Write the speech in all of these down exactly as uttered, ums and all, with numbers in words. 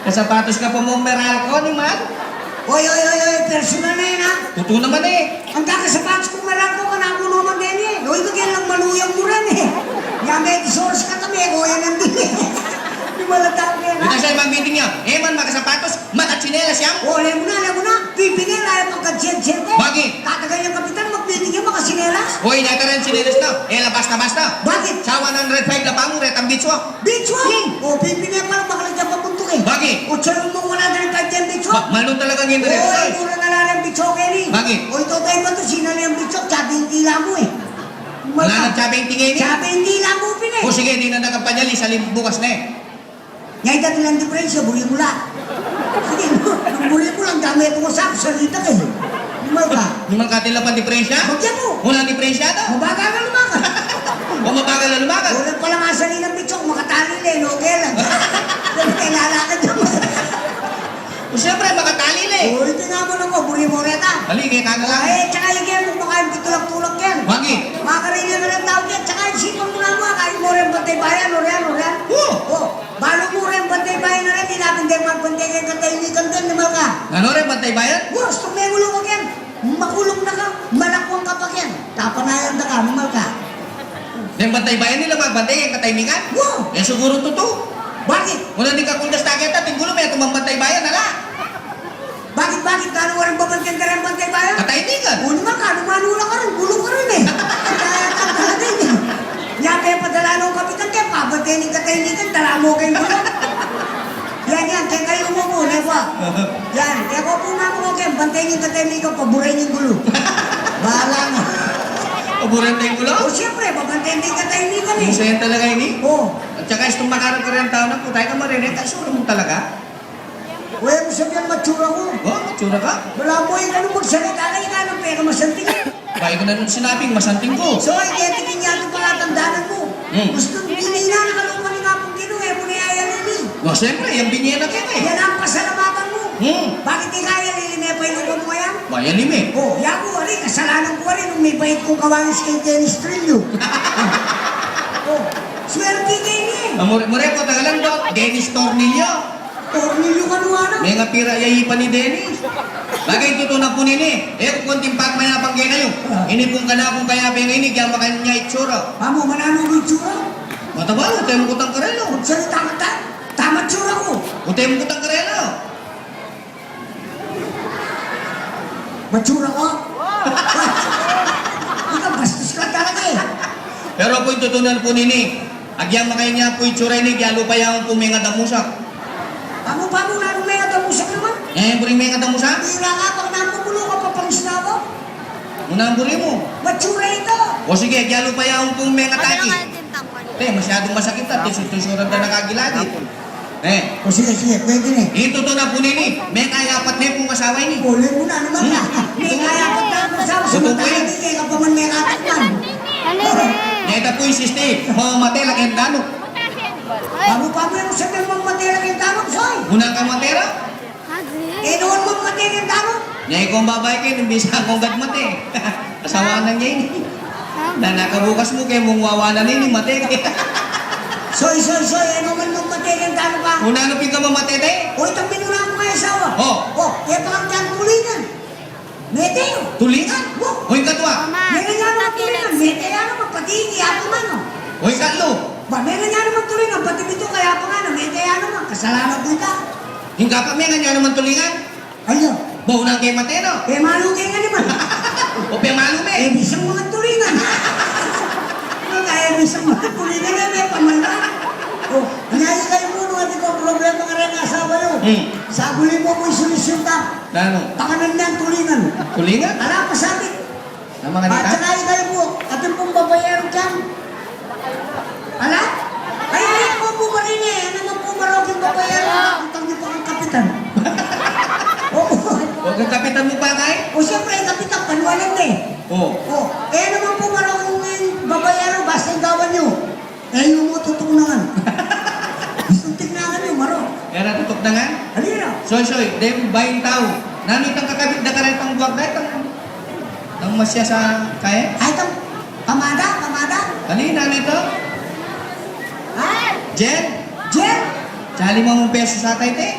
Kasapatos ka pa mu, Meralco, ni man? Oy, oy, oy, oy, personal na yan, ha? Tutu naman e. Ang kakasapatos ku, Meralco, kanaku naman din e. Oy, bigyan lang maluyang mu rin e. Yame, disoras ka kami, kuya ng bili. Di ba lang tao yan, ha? Ita siya, ibang meeting niya. E man makasapatos, makatsinelas yan. O, alam mo na, alam mo na. Pipinela yung pagkatsiyente. Bakit? Tatagal yung kapitan, magbibigyan, makasinelas. Oy, nataran sinelas na. E la basta-basta. Bakit? Sa one hundred five la pa mu, retang bitswa. Bitswa? Hmm. O, pipinela pala, bakla dyan papuntuk e. Bakit? O, tsara mo, wala na rin kahit yan bitswa. Ma-, malu talaga ngayon, Oy, Ray. Mura na lang ang bitswa, Kenny. Bakit? O, ito tayo ba ito? Sinali ang bitswa, tsabing tila mo e. Wala na tsabing tingin e? Tsabing tila mo, pin e. O, sige, di na nakapanyali, sa lim-, bukas na e. Nya, ita tinan diperensya, buri mu la. Sige, buri mu lang, dami itang usap, salita ka e. Nimal ka. Nimal ka tila pa diperensya? Bagya mu. Wala diperensya to. Mabagal na lumakad. O, mabagal na lumakad. Wala pala nga sali ng bitsok, makatali le, no, kaya lang. Kaya lalakad yung O, siyempre, makatali le. O, ito nga mo na ko, buri mu reta. Dali, kaya ka na lang. Ay, tsaka yung kaya mo, baka yung pitulak-tulak yan. Bakit? Makarin yan na lang tawag yan, tsaka yung sipang mo na mo, kain mo rin bantay bayan, o rin, o rin. O. O. Balu mu rin bantay bayan na rin, di natin din magbantay kay katahimikan din, nimal ka. Nanu rin bantay bayan? Gusto may ulo ko ken. Makulung na ka, malakwang ka pa ken. Tapanayan da ka, nimal ka. Neng bantay bayan nila magbantay kay katahimikan? Wow! E siguru tutu. Bakit? Wala di ka kuldas taketa, tinggulo, may tumang bantay bayan, ala? Bakit, bakit? Nanu waring babantayan kareng bantay bayan? Katahimikan. O, nimal ka, nung manula ka rin, gulo ka rin e. Kaya ka talaga e. Nya, kaya padala nung kapitan, kaya pabantayan ing katahimikan, dala mu keng gulo. Yan, yan, kaya kayu mu mu, ne pa. Yan, kaya ku pu nga mu, kaya bantayan ing katahimikan, paburay ing gulo. Bahala na. Paburay ing gulo? O, siyempre, babantayan ing katahimikan e. Masaya talaga ini. O. At saka, istung makarang kareng tau na, putay ka, marene, kaisura mu talaga. Uy, mu sabihan matsura ku. O, matsura ka? Balamu, ika nung magsalita ka, ika nung pekamasanting. Ba, ika na nung sinabing masanting ku. So, iketikin ya ing pakatandanan mu. Hmm. Gustu, binye na na kalupa ning Apung Ginu, e mu ne ayalili. Wa, siyempre, yang binye na keka e. Yan ang pasalamatan mu. Hmm. Bakit ika ayalili, me pa inu ka mu yan? Wa, yan ime. O, yaku, wari, kasalanan ku wari, nung mibait kung kawangis kay Dennis Trillo. O, swerte keni e. Mure, mure ku tagalan do, Dennis Tornillo. Tornilyo ka nu, anak? Mengapira ya ipa ni Dennis. Laging tutu na pu nini. E ku kunting pagmayapang kekayu. A. Ini pung kanakung kayabe ngeni, agyang makanyan itsura. Pamu, mananu itsura? Mataba, utemu kutang karela. Salita ka ta? Tama itsura ku. Utemu kutang karela. Matsura ku? Ika, bastos ka talaga e. Pero pu, ing tutu na pu nini, agyang makanyan pu itsura ini, agyalupa ya mu pu mengadamusa. Pamu, pamu, nanu mengadamusa naman? E, buri mengadamusa? Ira ka, pag namumulo ka, papangisna ka? Nanu buri mu? Matsura ita. O sige, agyalupa ya mu pu mengataki. Te, masyadung masakit ta, tusu-tusuran da na kagilagid. E. O, sige, sige, pwede ne. Ing tutu na pu nini, mekayapat ne pung asawa ini. O, le mu na, nimal ka. Hmm. Mekayapat ne pung asawa, samantala di keka pa man mekapat man. Nya ita pu ing siste, mamamate la keng danup. Pamu, pamu, e mu sabihan mamamate la keng danup, Soy. Una ka mate ra? E, nanu mamamate keng danup? Nya ikong babai keni, bisa kong gad mate. Asawanan ya ini. Nanu, kabukas mu keng mung wawanan ini, mate ke. Soy, soy, soy, e naman mamate keng danup a. Una, nanu pin ka mamate, te? O, itang minuna kung asawa. O. O, e pa kang tulingan. Mete yu. Tulingan? O. O, ing kaduwa? Mete yu naman tulingan. Mete yu naman, pati ing yapu man, o. O, ing katlu? Ba, mete yu naman tulingan, pati bitu kaya pa nga na, mete yu naman, kasalanan ku ita. Ing kapat, mete yu naman tulingan? Ayo. Ba, unang ke mate, no? Pemalu ke nga naman. O, pemalu me. E, bisang mga tulingan. Kaya bisang mga tulingan, e, me pamanla. O, nyayi kayu mu, nung atin kung problema kareng asawa yu. Hmm. Saguli mu mu ing solusyon ta. Nanu? Pakanan yang tulingan. Tulingan? Ala, pasabit. Nanu, mga nita? At saka ikayu pu, atin pung babayero dyan. Ala? Ay, ay, ako pu, marini, e naman pu marok ing babayero, utang yu pa kang kapitan. O. O, kang kapitan mu pa, kay? O, siyempre, ing kapitan, panualan ne. O. O, e naman pu marok ing babayero, basta ing gawan yu. E yu mu tutuknangan. Gustu tingnan yu, marok. E ra tutuknangan? Ali ra. Soy, soy, deng baing tau. Nanu itang kakabit da karetang guarda, itang, itang masya sa kae? Ay, itang pamada, pamada. Ali, nanu ita? Ha? Jen? Jen? Tsali mu limang pesos ata ita e.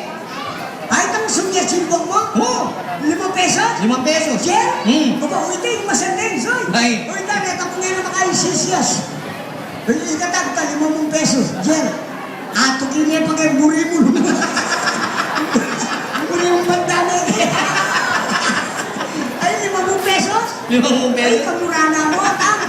Ay, itang sumya simbang mu? O. Limang pesos? Limang pesos. Yen? Hmm. Aba, o, ita ing masandeng, soy. Ay. O, ita, neta ku ngeni makaisisiyas. Ay, ikatag ta, limang pesos. Yen. Atuk ini pake muri mu. Muri mu pantane. Ay, limang pesos? Limang pesos? Ay, kamura na mu, tang.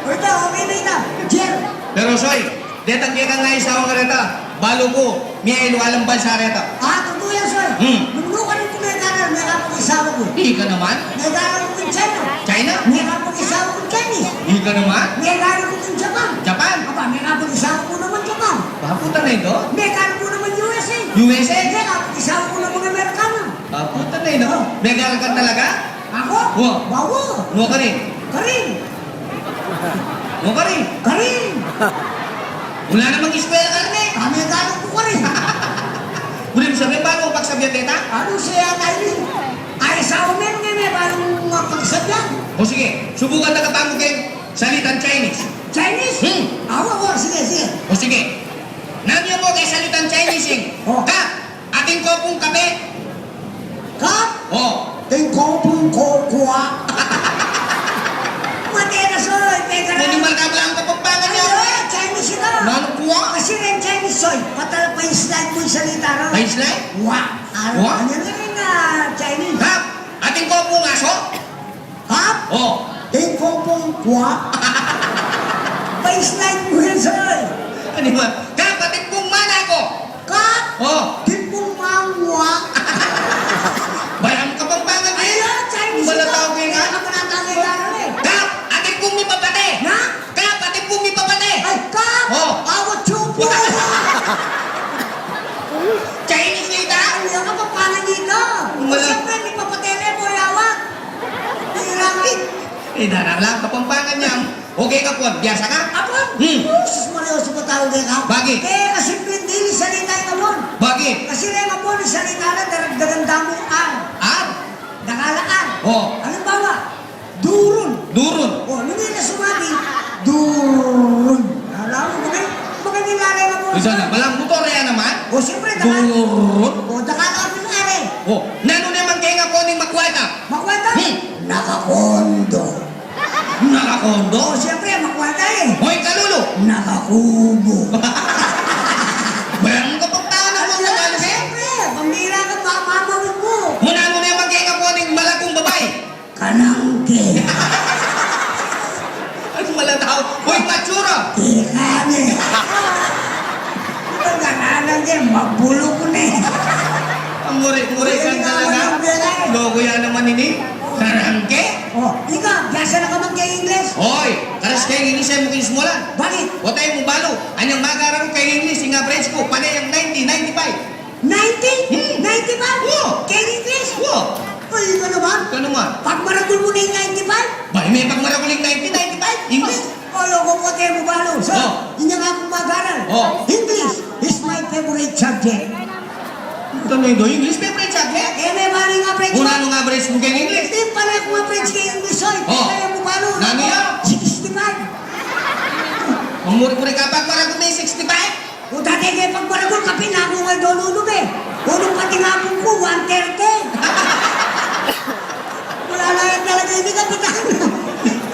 O, ita, okay na ita. Yen. Pero, soy, detang kekang aisawang reta, balu ku, miyayaliwa lang bansa reta. A, tutu yan, soy. Hmm. Nung nukarin ku megaral, mekapag-asawa ku. Ika naman? Megaral ku king China. China? Mekapag-asawa ku king Chinese. Ika naman? Megaral ku king Japan. Japan? Aba, mekapag-asawa ku naman Japan. Ba, puta na ito? Megaral ku naman U S A. U S A? Mekapag-asawa ku naman Amerikano. Ba, puta na ito? O. Megaral ka talaga? Aku? Wa. Bawa. Nukarin? Karin. Nukarin? Karin. Wala namang eskwela karin e. Kami galing ku karin. Buri mu sabian, balu mu pagsabian deta? Anu siya, Kylie? Ay, sa umen ngeni, balu mu pagsabian. O sige, subukan na ka tamu keng salitang Chinese. Chinese? Hmm. Awa, awa, sige, sige. O sige. Nanu ya mu keng salitang Chinese ing? O. Kap. Atin ku pung kape. Kap? O. Atin ku pung kokwa. Mate na, soy, teka na. Nanu, malakap lang Kapampangan ya. Ay, Chinese ita. Nanu, kwa? Kasi rin Chinese, soy. Patal, pa-slide mu ing salita rin. Pa-slide? Wa. Wa? Ano na rin, ah, Chinese? Kap, atin ku pung aso. Kap? O. Atin ku pung kwa. Pa-slide mu yan, soy. Ano ba? Kap, atin pung mana ku. Kap? O. Atin pung mangwa. Bayang Kapampangan e. Ay, Chinese ita. Bala tau kaya nga. Kaya ka pala tau kaya nga e. Kap, atin pung mipapate. Na? Kap, atin pung mipapate. Ay, kap! O. Awat supo. Chinese ita? Ay, ang Kapampangan ita. Wala. Siyempre, mipapate na e, boy, awat. Kailangan. E, darang lang Kapampangan yan. Okay ka, Pon. Biasa ka? Apon? Hmm. Jesus Maria, suka tau de ka. Bakit? Kaya kasi pindili salita ing Apon. Bakit? Kasi ring Apon, salita na, daragdagan da mung R. R? Dakal a R. O. Halimbawa, durun. Durun. O, nung ita sumabi, durun. Alam mo, bakit, bakit nilalay ka mo? Isa na, balang motor yan naman. O, siyempre, dakal. Durun. O, dakal a R e. O, nanu naman keng Apon ing makwalta? Makwalta? Hmm. Nakakondo. Nakakondo? O, siyempre, makwalta e. Hoy, kalulu. Nakakubo. Bayang Kapampangan e. Siyempre, pambira ka, mamamawin mo. Nanu naman keng Apon ing malagung babai? Kanangke. Ay, wala tau. Hoy, matsura. Tikane. Kanangke, mabulok ne. Ang muri-muri ka talaga. Loko ya naman ini. Kanangke? O, ika, biasa na ka man keng English? Hoy, karas keng English e mu keng sumulan. Bakit? Pota e mu balu, anyang mag-aral ku keng English, ing average ku pane yang ninety, ninety-five. Ninety? Hmm. Ninety-five? Wa. Keng English? Wa. Ay, ika naman. Ika naman. Pagmaragul mu na ing ninety-five? Ba, e me pagmaragul ing ninety, ninety-five? English? O, loko, pota e mu balu. So, inya nga kung mag-aral. O. English is my favorite subject. Ita na ito, English favorite subject? E me balu ing average mu. Nanu ing average mu keng English? Ing pane kung average keng English, oy. O. Pota e mu balu. Nanu ya? Sixty-five. Ang muri-muri ka, pagmaragul na ing sixty-five? O, dati kaya pagmaragul, kapin aku nga dolo, be. Unung pati nga aku, one thirty. Wala na yan talaga ini, Kapitan.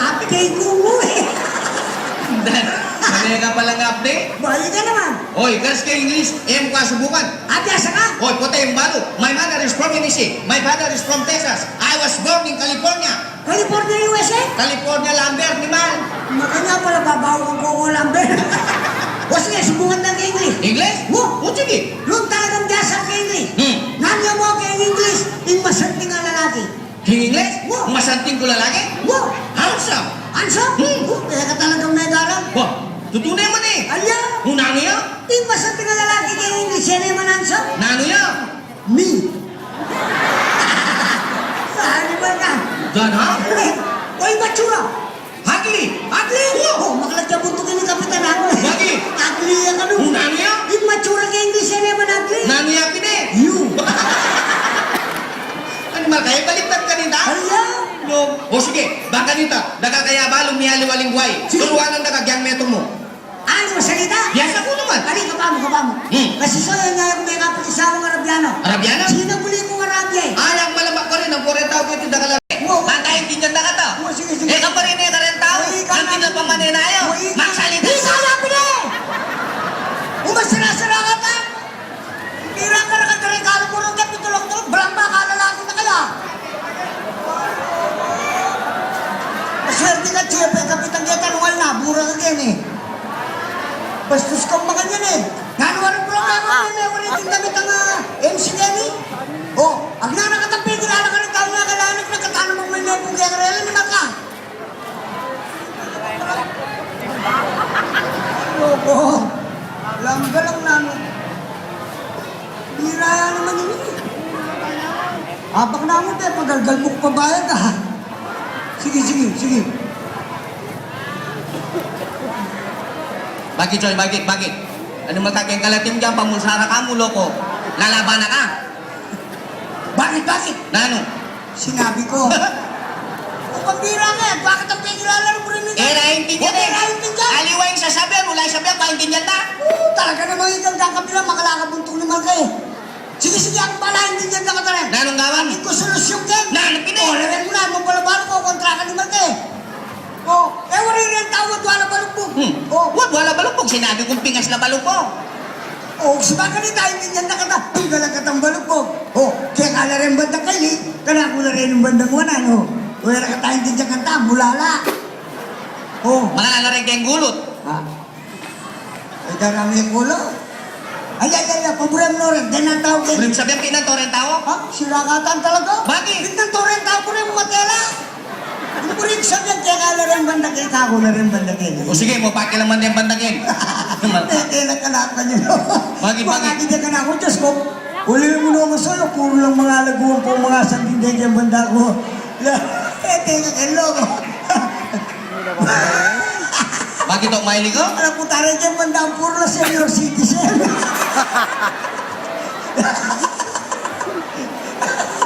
Update ku mu e. Dati, sanay ka palang update? Bayu ka naman. Oy, karas keng English, e mu kasubukan. Ati, asa ka? Oy, pota e mu balu. My mother is from Tennessee. My father is from Texas. I was born in California. California, U S A? California lumber, animal. Makanya pala babaw kang Coco lumber. O sige, subukan tang English. English? Wa. O sige. Nung talagang dasal keng English. Hmm. Nanu ya mu keng English ing masanting a lalaki? Keng English? Wa. Masanting kung lalaki? Wa. Handsome. Handsome? Hmm. Wa, kaya ka talagang megaran. Wa, tutu naman e. Ala. O, nanu ya? Ing masanting a lalaki keng English, e naman handsome. Nanu ya? Me. Animal ka. Gana? Oy, matsura. Ugly. Ugly? Wa. O, makalagya buntuk ini, Kapitan, aku. Bakit? Ugly ya kanu. O, nanu ya? Ing matsura keng English, e naman ugly. Nanu ya pin e? You. Animal ka, e baliktad kanita? Ala. No. O sige, bang kanita, dakal kaya balu, miyaliwa ling buay. Sige. Turuanan da ka, gyang metung mu. Ani, masalita? Biasa ku naman. Ari, kaba mu, kaba mu. Hmm. Kasi soy, anya ku mekapag-asawang Arabiana. Arabiana? Sige na, Ito da ka lang. Mataintindian da ka to. Sige, sige. E ka pa rin e kareng tau. Ang pinapamanay na kayu. Magsalita. Ika na, pine! Umasira-sira ka pa! Pira ka na ka kareng kalukuran ka, pitulak-tulak, balambak ka, lalaki na kaya. Maswerte ka, Chief, e kapitan keta, nung alna, bura ka keni. Bastos kang makanyan e. Nanu, waring problema keni, waring tinda mitang, ah, M C keni. O, agnana ka, tampigil ala ka rin tau na kailangan, nagkatanu mang may nebong kaya karela, ni maka. Loko. Langga lang nanu. Bira ya naman ini. Abak na mu, te, pagalgal mu ku pa bayad, ah. Sige, sige, sige. Bakit, Choy? Bakit? Bakit? Anu, magkakeng kalatim diyan, pamulsara ka mu, loko. Lalaban na ka? Bakit, bakit? Nanu? Sinabi ko. O, pambira ka, bakit ang pegilala ng Brunita? E, naintindian e. Naintindian. Aliwa ing sasabian, wala ing sabian, maintindian na. O, talaga namang ikang kakabila, makalakabuntung naman kayo. Sige, sige, ako pala, intindian na ka talaga. Nanung gawan? Ikaw solusyon ken. Nanu pin e? O, lagyan mo na, magbalabalo ko, kontra ka naman kayo. O, e, wari rin tau, wala balugbog. Hmm. O. Wala balugbog, sinabi kung pingas na balugbog. O, sibakan ita, intindian na kata, tunggal ang katang balugbog. O, kaya ka na rin banda kaili, kanaku na rin bandang wanan, o. O, era kata, intindian kanta, mulala. O. Mangalala rin keng gulut. Ha? Ay, darami kulo. Ay, ay, ay, ay, paburam no rin, dena tau keni. Buram sabian, pinanto rin tau? Ha? Sirakatan talaga? Bakit? Pinanto rin tau, buram matela. Buram sabian, kaya ka na rin banda kaili, kaku na rin banda kaili. O sige, mo pakilaman din banda kaili. Tela ka na pa niyo. Bakit, bakit? Bakit ka na ako, Diyos ko? Uli mu no, Masoy, o, puro lang mga laguan pong mga santing dyan banda ku. La, e, tenga ka, loko. Bakit, o, maili ko? Ala, putara dyan banda, puro lang senior citizen.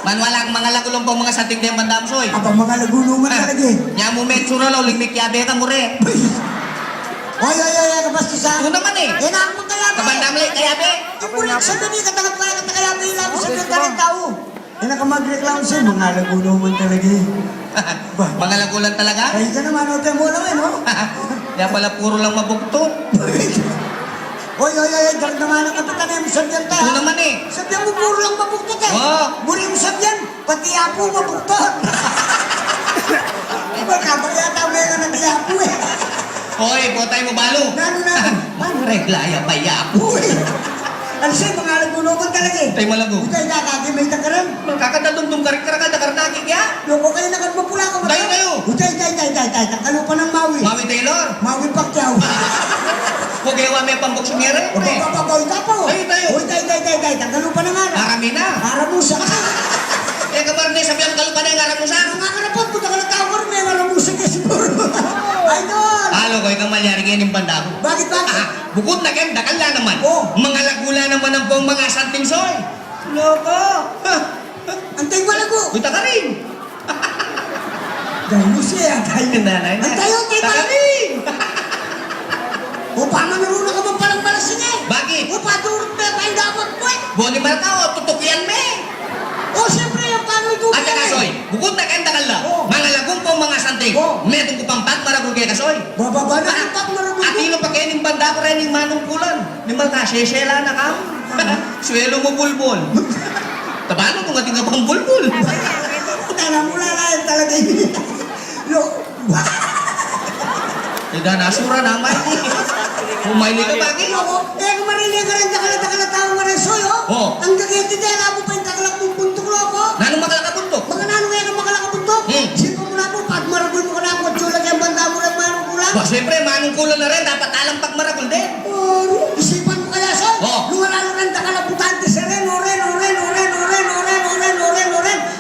Manwala kang mga laguan pong mga santing dyan banda, Masoy. Aba, mga laguan naman talaga e. Nya mu metsura la, uling mikiabe ka, mure. Oy, oy, oy, oy, kabastos a. Ito naman e. Yan ang mga kayabe. Kabanda mu la, kayabe. Yung bulik sa gabi, katanggap kaya, katanggap kaya, may ilang sa gabi, tau. Yan ang kamagreklamo sa mga laguan naman talaga e. Ba? Mga laguan talaga? Ay, ka naman, o, tayo mo lang e, no? Kaya pala puro lang mabugtot. Oy, oy, oy, oy, darang naman ang kapitan e, sabian ta. Ito naman e. Sabian mu puro lang mabugtot e. O. Buri mu sabian, pati Apu mabugtot. Iba ka, baka yata may nga nag-Apu e. Oy, potay mu balu. Nanu, nanu? Mangaregla ya pa i Apu. Uy. Ano siya, mga laguan naman talaga e. Tay malagu. Utay, kakaki, may takaran. Kakadalumdum ka rin, karakada ka rin, nakikya? Loko kayo, nakat mapula ka. Tayo, tayo. Utay, tay, tay, tay, tay, tangkalu pa nang Maui. Maui Taylor. Maui Pacquiao. Kung gawa may pambok sumire, pre. Ba, ba, ba, ba, ita pa, o. Tayo, tayo. Utay, tay, tay, tay, tangkalu pa nang Ara. Aramina. Aramusa. E, kabarne, sabian kalu pa nang Aramusa. Mga karapot, puta ka na tau, may Aramusa ka siguro. Idol. Alo, ko, ikaw malyari kaya ning banda ku. Bakit, bakit? Ah, bukut na keng dakal la naman. O. Mga lagu la naman ampong mga santing, Soy. Loko. Ha. Antay malagu. Kita ka rin. Dahil mo siya, dahil na nanay na. Antay, antay, takali. O, pamanuruna ka man palang balas niya e. Bakit? O, padurut me pa ing dapat ko e. Boni malakaw, tutukian me. O, siyempre, yung paano ito? At saka, Soy, bukut na keng dakal la. O. Mga lagu pong mga santing. O. Metung ku pang pagmaragul keka, Soy. Bababa na yung pagmaragul. At ilo pa keni ning banda ku rin ning manungkulan. Ni malta, sesela na ka. Suelo mu bulbul. Tabalo mu nga tinga pang bulbul. Tana mu lalayan talaga ini. Lo. Ida na sura na may. Umayli ka bagi. Ako, e, kung marinig ka rin, dakal a, dakal a tau nga rin, Soy, o. O. Ang gagete, te, alam mu pa yung dakal a buntuk, loko. Nanung dakal a buntuk? Baka nanung e ka dakal a buntuk? Hmm. Sipa mu na po, pagmaragul mu ka na po, tsula kaya banda mu rin manungkulan. Ba, siyempre, manungkulan na rin, dapat alang pagmaragul din. O, isipan mu kaya, Soy? O. Nung ala rin dakal a butante sa rin, o rin, o rin.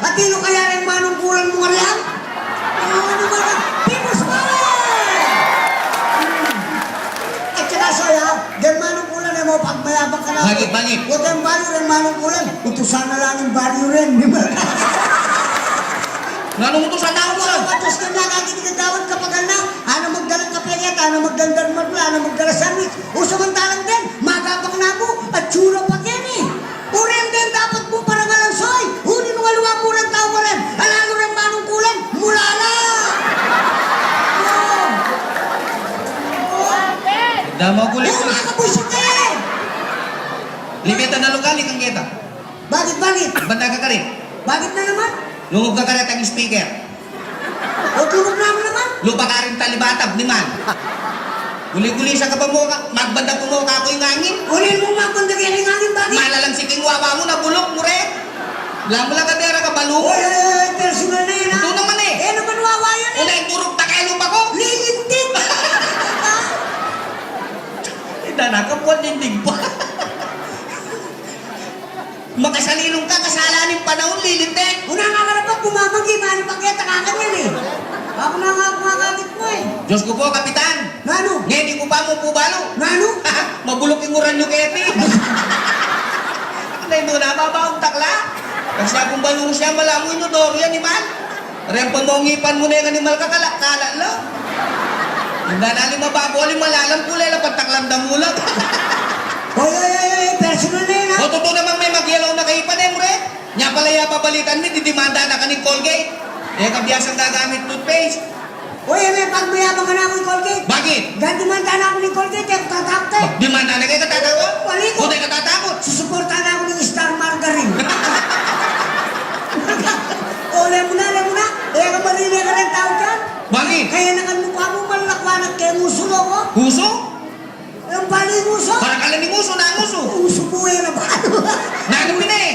At ino kaya rin manungkulan mu ngarian? O, ano ba na? People's Power! At saka, Soy, ha? Diyan manungkulan e mo pagmayabak ka na. Bakit, bakit? Huwag kayong baliw rin manungkulan. Utusan na lang yung baliw rin, di ba? Nanung utusan na, utusan? Utusan na lang yung kagawad kapagal na. Ana magdalang kape keta, ana magdalang darmadula, ana magdalang sandwich. O samantalang den, magabak na mu, atsura pa keni. Urin den dapat mu parangalan, Soy. Uli nung aliwa mu rin tau mu rin, alalu Tama ko, Lito. Makabuisit ka, e! Lipatan na lugal, ikang keta. Bakit, bakit? Banda ka karin. Bakit na naman? Lungub ka karetang speaker. O, lungub na mu naman. Lupa karing talibatab ni man. Guli-guli sa ka pa mu ka, magbanda pa mu ka aku ing angin. Uli mu magbanda kaya ing angin, bakit? Malalang siking wawa mu, nabulok mu re. Lamula ka dera ka balu. Oy, oy, oy, personal na yan, ha? Ito naman, e. E naman wawa yan, e. Una, ing duruk ta kaya lupa ko. Lilintik. Ita na ka, buwan lindig pa. Makasalinung ka, kasala ning panaun, lilintik. Una nga karapat, bumabagi, mano pa keta kakanyan, e. Aku na nga, aku nga kakit mu, e. Diyos ko po, Kapitan. Nanu? Ngeni ku pa mu pu balu. Nanu? Mabulok ing uran yu keti. Nanu, ito na, babaung takla. Kasi akung balu siya, malamu inodoro yan, iman. Reng pamongipan mu ne nga animal ka, kalak-kalak la. Inda na lima babo, lima lalam, kule la pantaklang damulag. Oy, oy, oy, oy, personal na yan, ha? O, tutu namang me mag-yellow na kaipan, e, mure? Nya pala ya babalitan mi, didimanda na ka ning Colgate. E ka biasang gagamit toothpaste. Oy, e me pagmayabang ka na ku ning Colgate. Bakit? Gandimanda na ku ning Colgate, e ku tatakut, e. Dimanda na ka, e ka tatakut? Balik ku. Buti ka tatakut. Susuporta na ku ning Star Margarine. O, le mu na, le mu na. E ka marine ka reng tau diyan. Bakit? Kaya nakan mu pa mu malakwan at keng usu, loko. Usu? Ang bali ng uso? Para kala ning usu, nanu ing usu? Usu buhay na balu. Nanu pin e?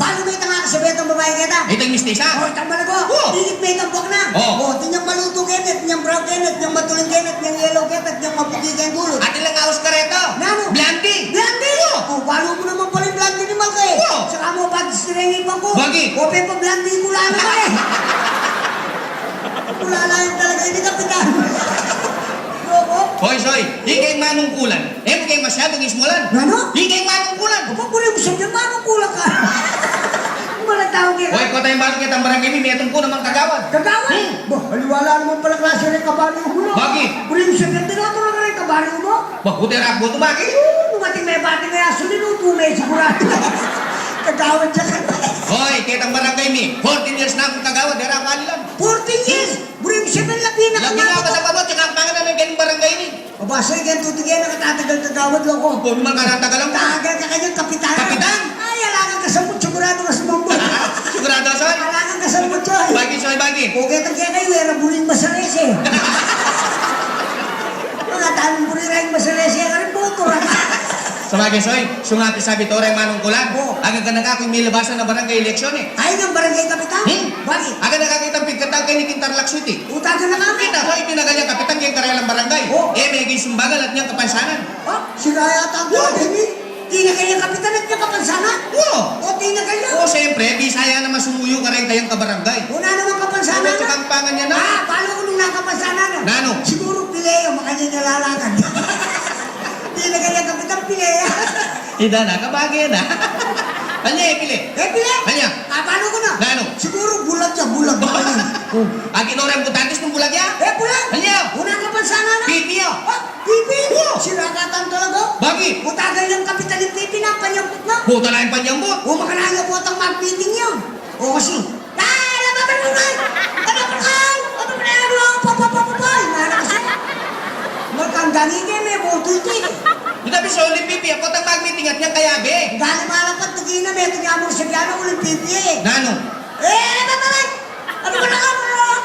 Balu me itang akasabetang babai keta. Itang mistisa? O, itang malago. O. Ingit me itang buak na. O. O, tinyang malutu keta, tinyang brown keta, tinyang matuling keta, tinyang yellow keta, tinyang maputi keng gulut. Atin lang aus kareta. Nanu? Blondie. Blondie? O. O, balu mu naman pala ing blondie ni Malkay. O. Saka mu pag sirengi pa ku. Bakit? O, pe pa blondie ku lang naman e. Wala na yun talaga, ini, Kapitan. Loko. Hoy, Soy, ikeng manungkulan. E mu keng masyadung ismulan. Nanu? Ikeng manungkulan. Apa, buri mu sabian manungkulan ka? Malatau ke ka. Hoy, kota ing balu ketang barangay mi, metung ku namang kagawad. Kagawad? Hmm. Ba, aliwa la naman pala klase reng kabaryu mu, no? Bakit? Buri mu sabian, tinatulungan reng kabaryu mu? Ba, kute rakbo tu, bakit? Dumating me bati me asu, nilutu me sigurado. Kagawad ya ka. Hoy, ketang barangay mi, fourteen years na kung kagawad, dera ku alilan. Fourteen years? Buri mu sabian, labi na. Labi na, basta pa mu, tsaka ang pangalan ng keng barangay ini. Aba, Soy, keng tutu keng nakatatagal kagawad, loko. O, numan ka natagalan mu? Tagal ka kanyang kapitan. Kapitan? Ay, alangan ka samput, sigurado ka sumambut. Sigurado, Soy? Alangan ka samput, Soy. Bakit, Soy, bakit? O, ketang keka, e ra buri masalese. Mga tanong buri ra ing masalese, e ka rin boto, ha? Sabagay, Soy, sungati sabi to reng manungkulan. O. Agad ka na ka kung may labasan na barangay eleksyon, e. Ay, ng barangay kapitan? Hmm? Bakit? Agad na ka kitang pigkatang kay ni Kintarlak Suti. Utagan na kami. Kita, Soy, tinagal yang kapitan keng karelang barangay. O. E, meging sumbagal at nyang kapansanan. O, sira yata ang barangay mi. Tinagal yang kapitan at nyang kapansanan? O. O, tinagal yang. O, siyempre, bisa ya naman sumuyu kareng kayang kabarangay. Una naman kapansanan na. Ano, tsaka ang pangan niya na? Ah, paano kung nung nakapansanan na? Nanu? Siguro pile ya, makanyan ya lalakan. Tinagal yang kapitan, pile ya. Ida na, kabage na. Anya, e, pile? E, pile? Anya? Ah, paano ku na? Nanu? Siguro bulag ya, bulag. Bulag. O. Akin ora importante nung bulag ya? E, bulag. Anya? Una kapansanan na? Pipi ya. O, pipi? O. Sirakatan talaga. Bakit? Utagan yang kapitan ing pipi na, panyambut na. Buta na ing panyambut. O, makananu ya potang magpiting yan? O, kasi, Malkang dani ke me boto iti. Ita, bisa uli pipi, apot ang magmiting at nyang kayabe. Dani malapat, tugi na, metung ya mu sa piano, uling pipi, e. Nanu? E, ano ba naman? Ano ba naman?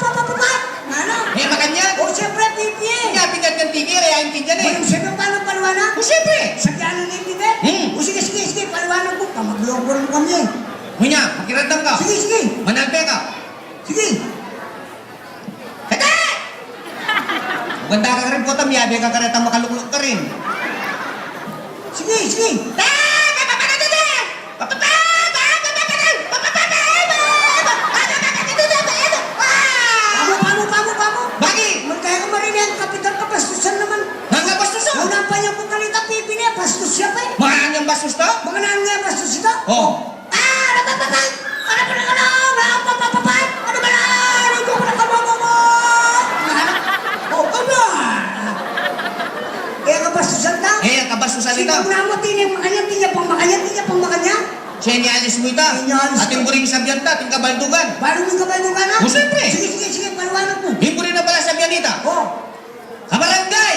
Ano ba naman? Nanu? E, makanyan. O, siyempre, pipi, e. Kaya pigat ng tigil, e, aintindihan, e. Walang sabi, paano paliwanag? O, siyempre. Sa piano na yung pipi? Hmm. O, sige, sige, sige, paliwanag mo. Pamagloko mo kami, e. Munya, makiramdam ka. Sige, sige. Manalpe ka. Sige. Kata! Maganda ka rin, puta, miyabe ka karetang makalukluk ka rin. Sige, sige. Pamu, pamu, pamu, pamu. Bakit? Magkaya ka marini, ang kapitan, kabastusan naman. Ang kabastusan? Una pa niya pong kalita, pipi niya, bastos siya pa, e. Makanyan bastos to? Makanyan bastos ito? O. Ah, ano ba, ba, ba? Ano ba, ano, ano, ano ba, ba, ba, ba? Ano ba na? Ano ba, ano ba, ba, ba? O, aba! E, kabastusan ta? E, kabastusan ita. Sino mo na mo, tining makanyan, tinya pang makanyan, tinya pang makanyan? Senyalis mu ita. Senyalis. Atin buring sabian ta, atin kabaldugan. Balu mu kabaldugan, ha? O, siyempre. Sige, sige, sige, paliwanag mu. Ing buring na pala sabian ita. O. Kabarangay!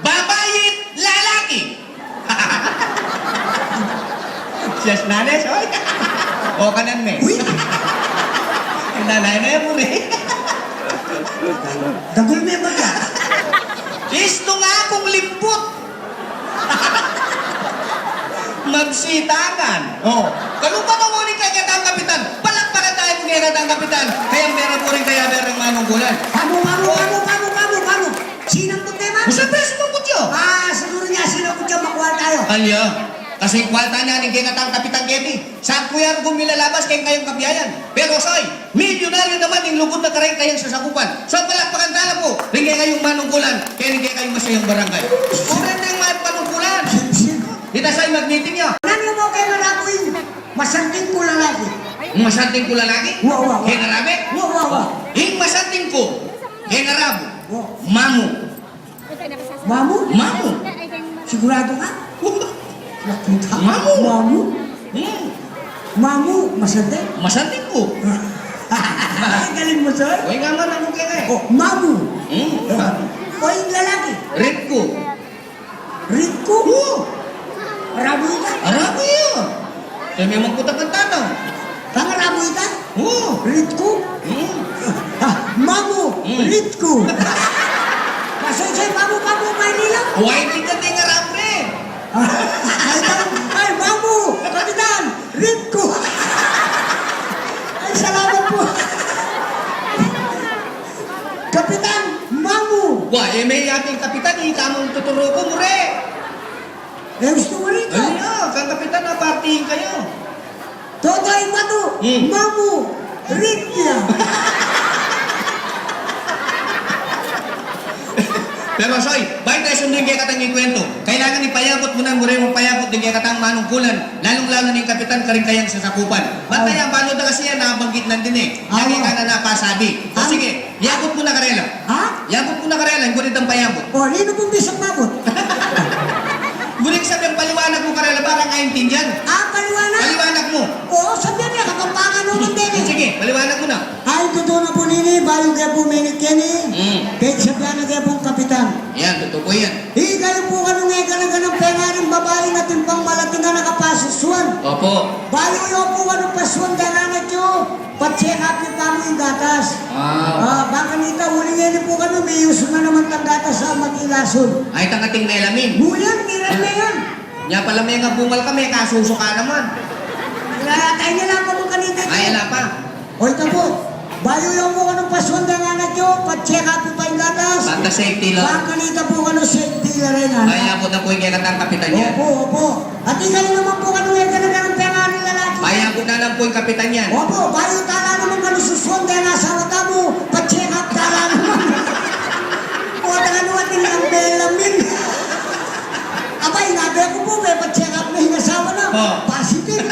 Baba Yes, nanes, oy. O, kanan me. Uy! Nanay na yan, puri. Dagul me ba ka? Istu nga kung limput. Magsitangan. O. Kalupa na mo ni kekatang kapitan. Palakpakan tayu mu kekatang kapitan. Kaya mera puri kaya mera manungkulan. Pamu, pamu, pamu, pamu, pamu, pamu. Sinamput ne, ma'am? Usa pa sinamput ya. Ah, siguru ne sinamput ya, makual tayu. Alya. Kasi kualta ne ning kekatang kapitan keti. Sa ku ya rugum milalabas keng kayang kabiayan. Pero soy, milyunaryu naman ing lugud na kareng kayang sasakupan. So, palakpakan tala pu ring kekayung manungkulan, keng kekayung masayang barangay. Puri ring manungkulan. Ita soy mag-meeting ya. Nanu mu keng arabu ing masanting ku lalaki? Masanting ku lalaki? Wa, wa, wa. Keng arabe? Wa, wa, wa. Ing masanting ku keng arabu. Wa. Mamu. Mamu? Mamu. Siguradu ka? Mamu. Mamu? Hmm. Mamu, masanting? Masanting ku. Ay, galing mu, Soy. Uy, nga man, aku kaya. O, mamu. Hmm. O, ing lalaki? Ritku. Ritku? O. Arabu ita? Arabu ya. Kaya memang ku takang tatang. Kang arabu ita? O. Ritku? Hmm. Ah, mamu, hmm. Ritku. Masusay, mamu, mamu, Maynila. Uy, di ka di nga arabu, e. Ay, ay, ay, mamu, kapitan, Ritku. Ay, salamat pu. Kapitan, mamu. Wa, e me ating kapitan, e kamu tuturu ku, mure. E, gustu mu rin ka? Ay, ya, kang kapitan, apartihin kayu. Totoy matu, hmm. Mamu, rit ya. Pero, Soy, bayu taya sundun ing kekatang ikuwentu. Kailangan ipayabut mu na, mure mung payabut ding kekatang manungkulan, lalung-lalu ning kapitan karing kayang sasakupan. Bang taya, balu da kasi yan, nabanggit na din e. Lagi ka na napasabi. O, sige. Yabut mu na karela. Ha? Yabut mu na karela, ing guritang payabut. O, ninu pung bisang mabut? Guring sabyan, paliwanag mu karela, para kaintindian. Ah, paliwanag? Paliwanag mu. O, sabyan ya, Kapampangan naman din e. Sige, paliwanag mu na. Ay, tutu na pu nini, bayu ke pu menikeni. Hmm. Petsabyan na ke pung kapitan. Yan, tutu pu yan. Ikayu pu kanu e gana-ganang pengaring babai atin pang malating anak a pasusuan. Opo. Bayu yu pu kanu pasuan deng anak yu, pa-check up yu pa mu ing gatas. Ah. Ah, bang kanita uling ini pu kanu, miyusu na naman tang gatas a matilasun. Ay, tang ating melamin. Buyan, tiran na yan. Nya pala me nga bungal ka, me kasusu ka naman. Kaya tayo na lang po kanita. Ay, ala pa. O, ita pu. Bayu yu pu kanu pasuan deng anak yu, pa-check up yu pa ing gatas. Basta safety la. Bang kanita pu kanu safety la rin, a. Ay, abut na pu ing kekatang kapitan yan. Opo, opo. At ikayu naman pu kanu e gana-ganang pengaring lalaki. Ay, abut na lang pu ing kapitan yan. Opo, bayu tala naman kanu susuan deng asawa tamu, pa-check up tala naman. O, tala naman atin lang melamin. Abay, inabe ku pu, me pa-check up na ing asawa na. O. Positive.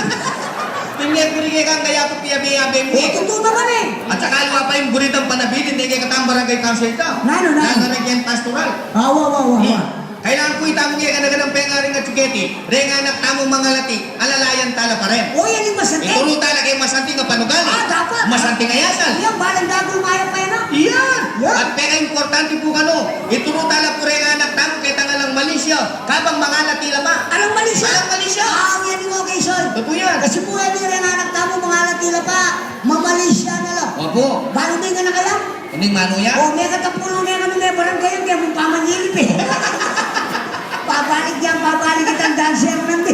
Tingnan ku rin kang kaya pu piyabe-yabe mu. O, tutu naman e. At saka, ala pa ing guritang panabilin deng kekatang barangay council ta. Nanu, nanu? Nanu rin keng pastoral. Awa, awa, awa, awa. Hmm. Kailangan pu itamu keng gana-ganang pengaring atsuketi, reng anak tamu mangalati, alalayan tala pa rin. O, yan ing masanting. Ituru tala keng masanting a panugali. Ah, dapat. Masanting a asal. Yan, balang dagul mayap pa yan, a. Yan. Yan. At pekaimportante pu kanu, ituru tala pu reng anak tamu ketang alang Malaysia, kabang mangalati la pa. Alang Malaysia? Alang Malaysia. Ah, yan ing okay, Soy. Tutu yan. Kasi pu, e, reng anak tamu mangalati la pa, ma-Malaysia na la. Opo. Balu ding anak kaya? Ini manu ya? O, mekatapulu ne kanu me barangay yan, kaya mu pamanyilip e. Pabalik yan, pabalik itang dancer nandi.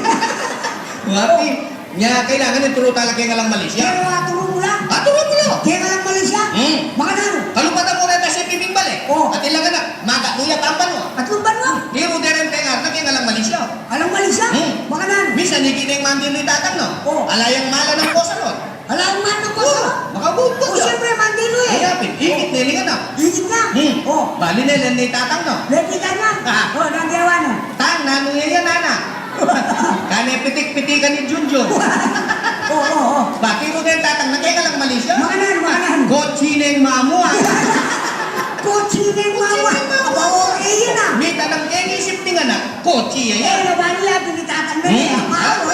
Wapi? Nya, kailangan ituru tala keng alang Malaysia. Pero aturu mu la? Aturu mu la. Keng alang Malaysia? Hmm. Makananu? Kalupatan mu reta siyete mil bale. O. Atin lang anak, maganu ya pang banua. Atlung banua? Tiru de reng pengaring na keng alang Malaysia. Alang Malaysia? Hmm. Makananu? Minsan, ikit ne ing mandilu i tatang na. O. Ala yang mala nang kosa ron. Ala, mandilu ka sa? Makabugbog ka. O, siyempre, mandilu e. Kaya, ikit ne ling anak. Ikit na? Hmm. O. Bali ne, len ne i tatang na. Lepitan na? Ah. O, nanu gewa na? Tang, nanu ya yan, anak? Kane pitik-pitikan i Junjun. O, o, o. Ba, tiru ne ing tatang na keng alang Malaysia? Makananu, makananu? Kotse ne ing mamu, a. Kotse ne ing mamu, a. Kotse ne ing mamu. Aba, okay yan, a. Mitanam keng isip ning anak, kotse ya yan. E, nanu bali ya, pinitatang na. Hmm. Ala,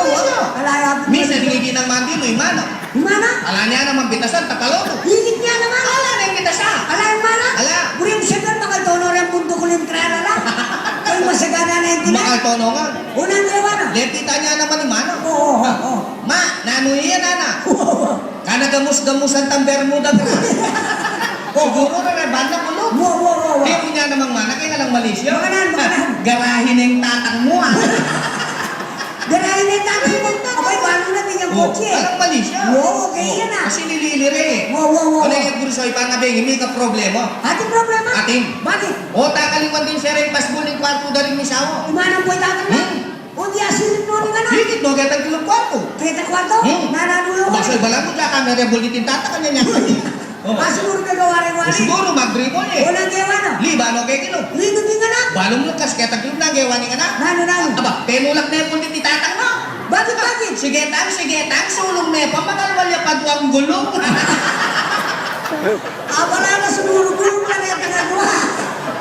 ala, ala. Minsan, ikit nang mandilu i manang. Mana? Ala ne naman bitasan, tapalo. Ikit ne naman. Ala ne bitasa. Ala yang mana? Ala. Buri mu, siyempre, makaltono reng bunduk uling trela la. Ay, masagana na ing tinan. Makaltono nga. O, nanu gewa na? Lepitan ne naman i manang. O, o, o, o. Gamus-gamusan tang Bermuda, bro. Siguru na rin, banda kulub. Wa, wa, wa, wa. Di mo nya namang mana, kaya nga lang Malaysia. Makanan, makanan. Garahe ne ing tatang mu, ah. Garahe ne ing tatang mu. Abay, balu na, binyan kotse. Alang Malaysia. Wa, okay yan, ah. Kasi lilili re, eh. Wa, wa, wa, wa. Ano yung gusto, ipangabing, may ka problema. Ating problema? Ating. Bakit? O, takaliwan din siya rin, pasbul ing kwartu da ring misawa. Imanang buhay tatang na? Hmm? O, di asilip no ning anak. Ikit no, ketang kilub kwartu. Ketang kwartu? Hmm. Nananu lu? Aba, soy, balamu kaya kami rebol di tintata kanya nya. O. Ah, siguru kagawari-wari. Siguru magdribol, eh. O, nang gewa na? Liba no kekilub. Ikit ing anak. Balu mu kas ketang kilub nang gewa ning anak. Nanu, nanu? Aba, penulak ne pun di tatang mu. Bakit, bakit? Sige tang, sige tang, sulung ne pa, makalwal ya pa duang gulung. Abala na siguru gulung na retang agwa.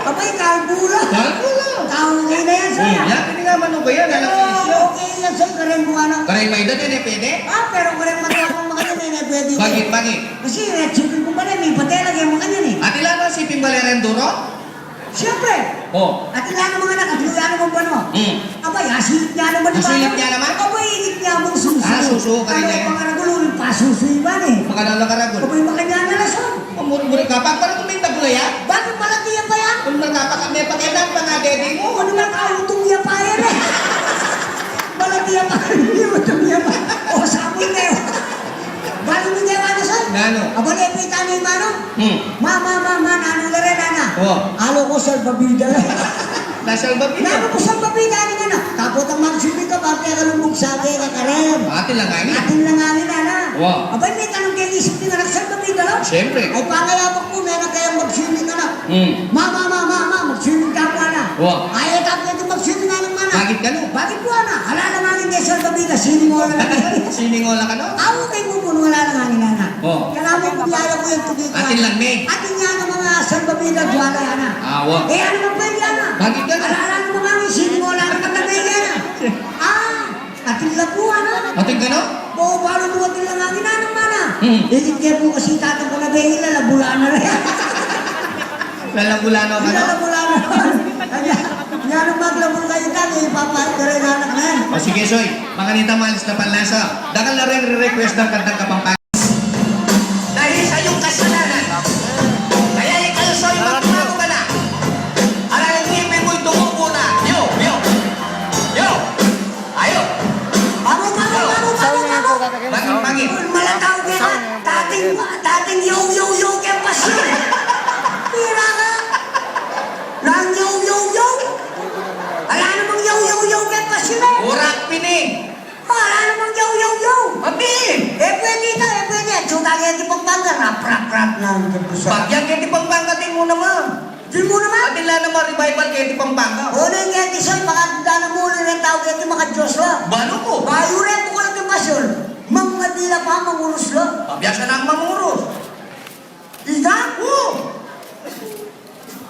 Abay, kalbula. Kalbula. Tau na yan, sir. Hmm, yan, pwede nga man, okay yan, anak. Pero, okay yan, sir, kareng buwan na. Kareng may edad, eh, pwede? Ah, pero kareng matapang makanyan, eh, pwede. Bakit, bakit? Kasi, eh, siping kumbale, may patela, kaya makanyan, eh. At ila na, siping bale ren duro? Siyempre. O. At ila namang anak, at ila namang banwa. Hmm. Abay, asilip nya naman. Asilip nya naman? Abay, ikit nya mung susu. Ah, susu, kareng. Ano, pangaragul, uling pasusu iban, eh. Makananu karagul? Abay, makanyan na rason. Mamurmur ka, pagparagul me ing tagulayan? Bakit, malati ya pa yan? Kung magkapaka-, me pakialam pa nga, daddy mu. Ano nga, kautung ya pa yan, eh. Malati ya pa, kautung ya pa. O, sabon na yun. Balu mu gewa na, sir? Nanu? Aba, ne, pita na ing manu. Hmm. Ma, ma, ma, ma, nanu la rin, nana? O. Alu ku salbabida la. Na salbabida? Nanu ku salbabida ning anak? Tapos ang mag-swimming ka, bakit ka lumbog sa akin, kakarem? Atin lang angin. Atin lang angin, nana. O. Aba, may tanong kaya isip ning anak, salbabida la? Siyempre. Ay, pangayabak ku, may anak kayang mag-swimming anak. Hmm. Ma, ma, ma, ma, ma, mag-swimming ka, ana. O. Ay, tapos ito mag-swimming, anak, mana? Bakit ka, no? Bakit ku, ana? Ala lang angin kaya salbabida, siningola ka, no? Siningola ka, no? Awu, kaya ku, puno, ala lang angin, ana. O. Kaya mo, kung yaya ku yung tugi ku, atin lang, me. Atin yan ang mga salbabida, duwala yan, ah. Awa. Eh, ano naman pwede yan, ah? Bakit ka na? Ala, ala naman kami, sino mo, ala naman kami yan, ah. Ah, atin lang po, ano? Atin ka na? Oo, paano mo atin lang ang inanong mana? Hmm. Ikit kaya po kasi tatang ko na ba yung lalabulaan na rin? Lalabulaan na ka, no? Lalabulaan na. Kaya, yan ang maglabul kayo, tang, ipapahit ka rin anak na yan. O, sige, Soy. Makanita, malis na panlasa. Dakal na rin re-request ng kantang Kapampangan. Dahil sa iyong kasalanan, kaya ikaw, Soy, magbago ka na. Alam mo, ipin mo'y tumubo na. Yo, yo, yo. Ayo. Bago, bago, bago, bago, bago. Bangin, bangin. Malataw ka na. Dating, dating yo, yo, yo, kaya pasyon. Pira ka. Lang yo, yo, yo. Ala namang yo, yo, yo, kaya pasyon, eh. Urak pini. Ala namang yo, yo, yo. Mabin! E pwede ita, e pwede. Atsu ka keti Pampanga, rap, rap, rap, nanu, keti Pampanga. Pagyan keti Pampanga, di mu naman. Di mu naman. Pati la naman revival keti Pampanga. O, neng keti Soy, makatanda na mu, neng tau keti, maka-Diyos la. Balu ku. Bayu rin mu keti pasyon. Mangadi la pa, mangurus la. Pabiasa na mangurus. Ika? O.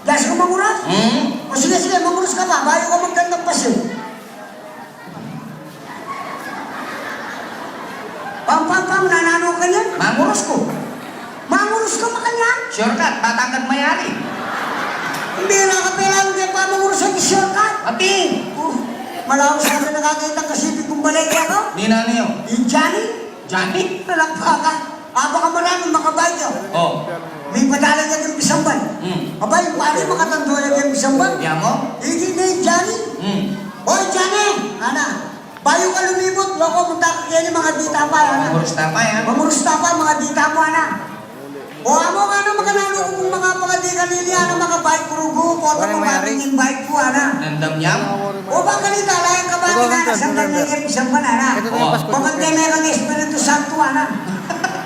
Biasa ka mangurus? Hmm. O, sige, sige, mangurus ka pa. Bayu ka magdandang pasyon. Pam, pam, pam, nananu ka niyan? Mangurus ku. Mangurus ka makanyan? Shortcut, Batangan mayari. Hindi na ka pailan kaya pa mangurus sa shortcut. Api. O, malaus na ka nakakita kasi di kumbalik ako. Ninanu yu? Yung Johnny. Johnny? Palakpakan. Apa ka marami, makabike ya. O. May padala niya ding pisamban. Hmm. Abay, pari, makatandu ya ding pisamban. Di mu? Ikit ne i Johnny. Hmm. Oy, Johnny! Ana, bayu ka lumibut, loko, munta ka keni, mangadi ta pa, ana. Mangurus ta pa, ya? Mangurus ta pa, mangadi ta mu, ana. O, amu, ana, makananu ku pung makapangadi kanini, ana, makabike ku rugu, kota mu, maring ing bike ku, ana. Nandam ya? O, bang kanita, ala yang kabake na, ana, sandal ne keng pisamban, ana. Babante ne kang Espiritu Santo, ana.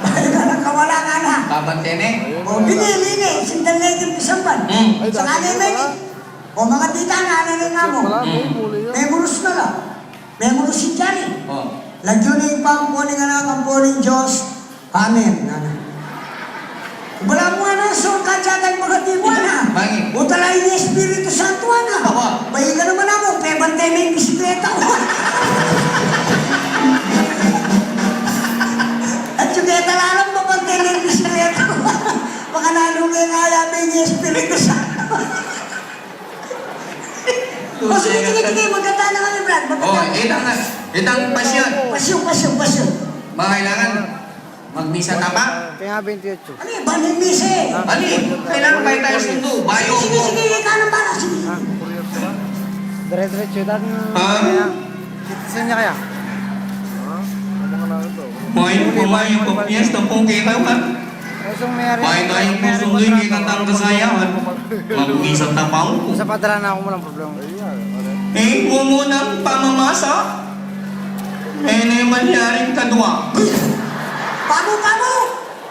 Balik ka nang kawalan, ana. Babante ne? O, binili ne, sandal ne keng pisamban. Hmm. Sakali ne, o, mangadi ta na, ana, ne namu. Hmm. Mengurus na la. Mengurus i Johnny. O. Lagyu ne ing pampo ning Anak, ampo ning Dios. Amen, ana. Balamu, ana, so, kaya tayang pangadi mu, ana. Bangin? Uta la ing Espiritu Santo, ana. Awa. Bayu ka naman, amu, pebante me ing bisikleta ku. Atsu keta la lang, pebante me ing bisikleta ku. Makananu keng aya me ing Espiritu Santo. O, sige, sige, sige, magkanta na kami, Brad. Magkanta. O, itang, itang pasyon. Pasyon, pasyon, pasyon. Mga kailangan, Magmisa ta pa? Kaya nga twenty-eight. Ano yung baning misa eh? Ano yung kailangan pa tayo sundo? Bayo. Sige, sige, ikaw nang bala. Sige. Dire-diretso. Citizen niya kaya? Mayo, mayo, pagpiesta po kayo, ha? Mayo tayong pusuloy, kita tang kasayawan. Magmisa ta pa. Sa padala na ako, walang problema. Eh, kumunang pamamasa. Eh, na yung mangyaring kadwa. Pamu, pamu!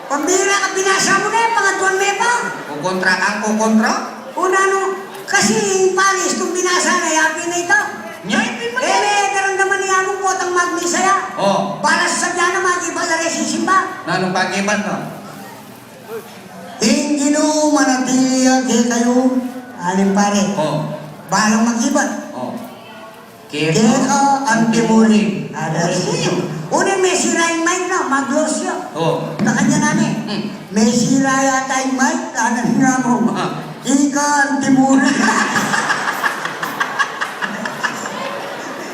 Pambira ka, binasa mu na, pangaduan me pa. Kukontra kang kukontra? O nanu, kasi ing paris kung binasa na, yapin na ita. Nya, yapin na. Eh, me, daramdaman ya mu potang magmisa ya. O. Para sa sadya na magibat la re sisimba. Nanu pagibat na? Ing Ginu manatili ya kekayu, aling pare. O. Balang magibat. O. Keka antimurin. Ada rin. Uling mesira ing mic na, mag-close ya. O. Kakanya nani. Hmm. Mesira yata ing mic, kanan nga mu. Ah. Ika antimurin.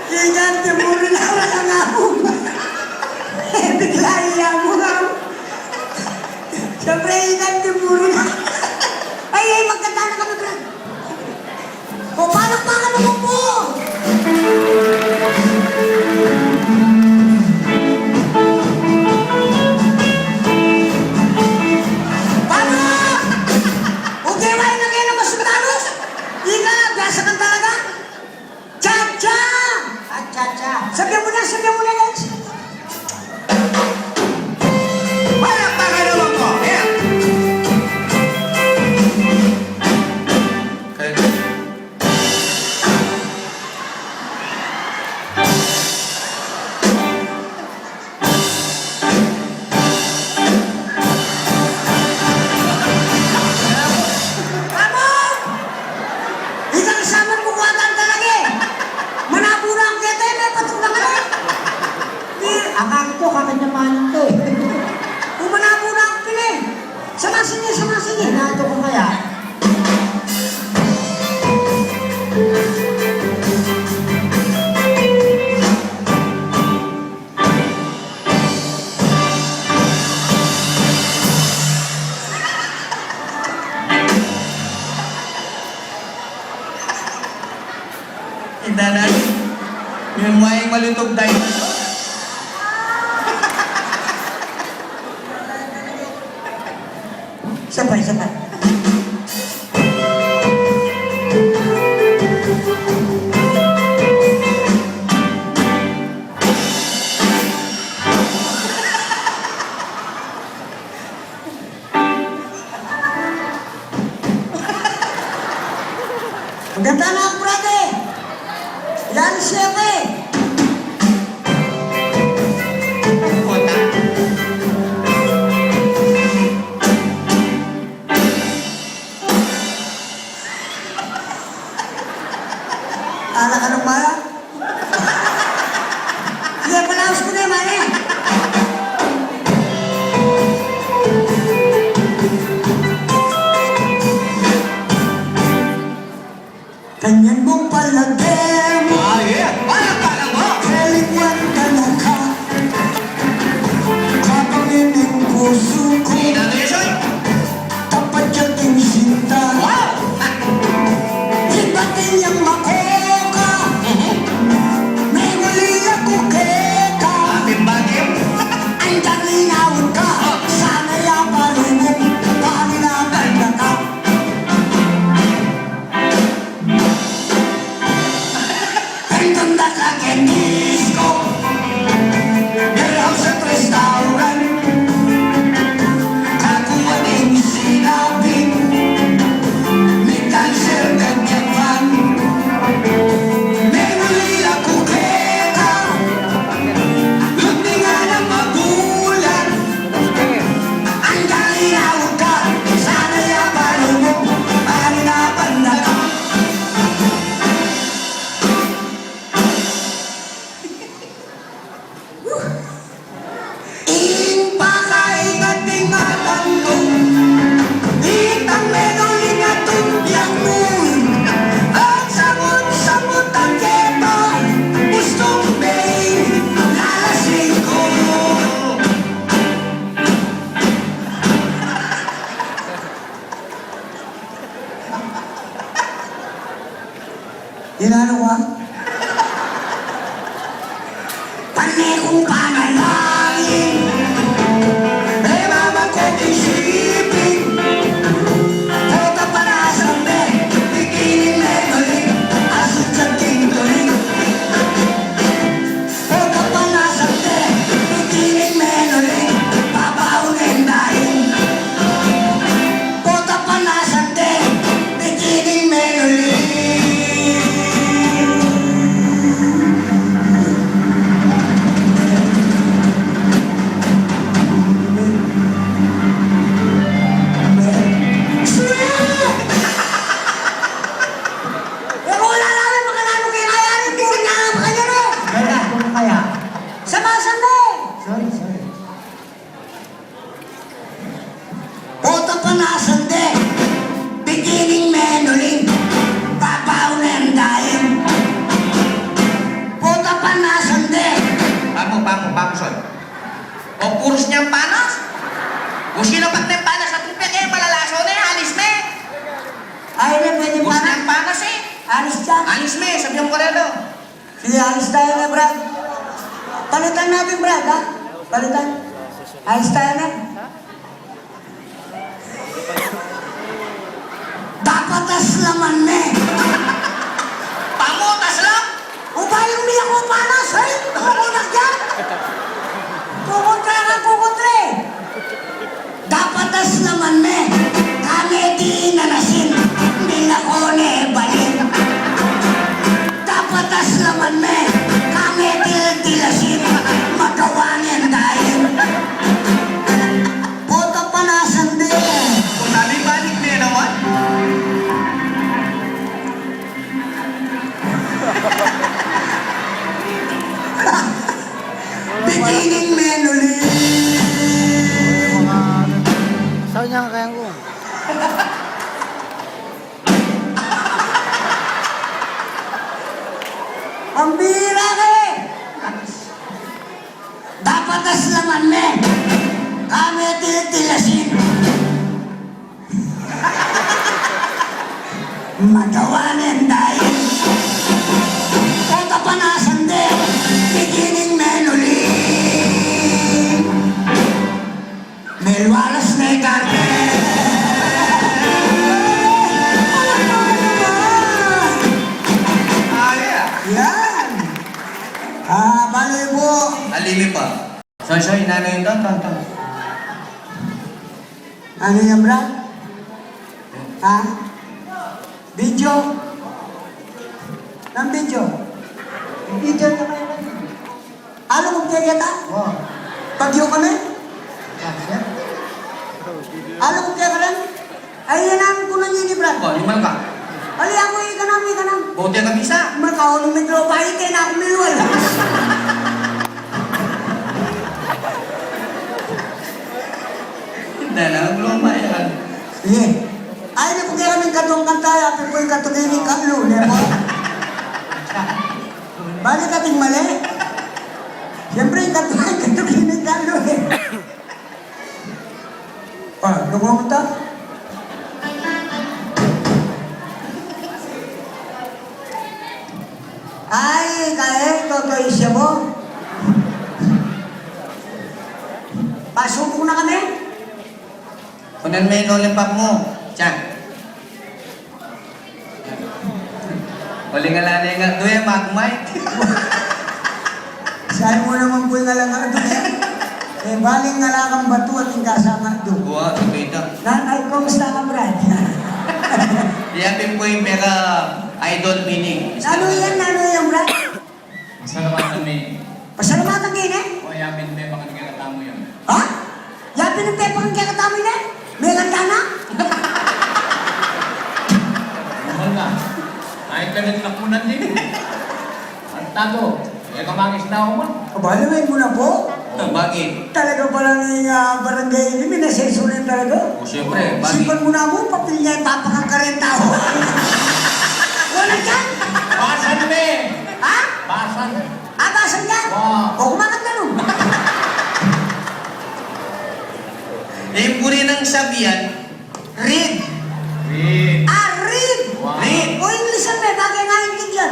Ika antimurin, ala ka nga mu. Bigla iya mu nga. Siyempre, ika antimurin. Ay, ay, magkanta na kami, Brad. O, palakpakan naman po! Paano? Okay, wala na kayo na masundalos? Ika, biasa ka talaga? Cha-cha! Ah, cha-cha. Sabihan mo na, sabihan mo na, guys. Palakpakan naman po. Ayan. Amo! Ikang saman mu kuatan talaga e. Manaburan keta e, me patuk na ka na. Akala ku kakanya manit e. Kung manaburan ka pin e. Sama sini, sama sini. Ay, nato ko kaya. Inda na, yung may malutog tayo. Isa pa, isa pa. Maganda na ang brad e. Yan siya e. Ala ka ng maya. Sige, palaos ko na, mare. Kanyan mong palagay mo. Ah, yeah. Palakpakan mo. Elikwan ka na ka. Kapangin ng puso ko. Ina, Tesoy. Tapat ya king sinta. Wow! Ibat yang makoka. Mhm. Menguli aku keka. Ating bagim. Ang talinawin ka. Oh. Sana ya palubog. Panginapan na ka. Nasande, beginning, menuling, babaw, nendain. Puta pa nasande. Pamu, pamu, pamu, son. O, puros niyang panas. O, sino pa neng panas? Atin peke, malalaso ne, alis me. Ay, ne, pwede. Puros panas? Niyang panas, e. Alis ka. Alis me, sabihan mu karela. Sige, alis tayo na, Brad. Palitan natin, Brad, ha? Palitan. Alis tayo na. Dapat aslaman me. Pamu, taslam? O, bayu mi aku panas, e? Kukunak yan. Kukontra ka, kukontra, e. Dapat aslaman me, kami di nanasin, milako ne balin. Dapat aslaman me, kami di dilasin, magawa ne dain. Puta pa nasande. Puta, di balik ne naman. Beginning, menuling. Sabi niya nga kayang ko. Pambira ka, e. Dapat aslaman me, kami di dilasin. Magawa ne dain. Puta pa nasande, beginning, menuling. Melualas ne kami. Ayan. Ah, bale po. Alimi pa. Soy, soy, nanu ito? Ito, ito. Nanu yan, Brad? Ha? Video? Nanu video? Video na kayu. Alu mu keketa? Wa. Bagyo kami? Alu mu keketa? Ay, yan ang kunan niya ni Brad. O, limal ka. Ali, aku ikanam, ikanam. Bote ka bisa. Makaunong mi tropa, ite na aku milual. Hindi na, ang luma yan. Sige. Ay, di ko kaya kaming katong kanta, ya, pero yung katong ini, kamlu, di ba? Balik ating mali. Siyempre, yung katong, katong ini, kamlu, e. Ah, lumawan ta. Ay, kaya, toto isya mo. Pasubok na kami. Kunan me ing lollipop mu. Tiyan. Uling ala ne nga, do e, magmay. Sabi mo naman po yung ala nga do e. E, baling ala kang batu at ing kasama do. Wa, kita. Na, ay, kumusta ka, Brad? Iya pin po ing peka idol meaning. Nanu yan, nanu yan, Brad? Pasalamatan mi. Pasalamatan kene? O, iya pin pepakan kekatamu yan. Ha? Iya pin pepakan kekatamu yan? Melanda na? Naman na. Ay, ka naglakunan din. Ang tago. E ka mangisda, o man. Abala, may muna po. O, bakit? Talaga pala ning, ah, barangay ini, minaseso na talaga. O, siyempre, bakit? Sipan mu na mu, papil niya, ipapakang karenta ho. Wala dyan. Basan, be. Ha? Basan. Ah, basan niya? Wow. O, kumakat na nun. Ing buri nang sabian, read. Read. Ah, read. Wow. Read. O, English yan, me, bagay nga English yan.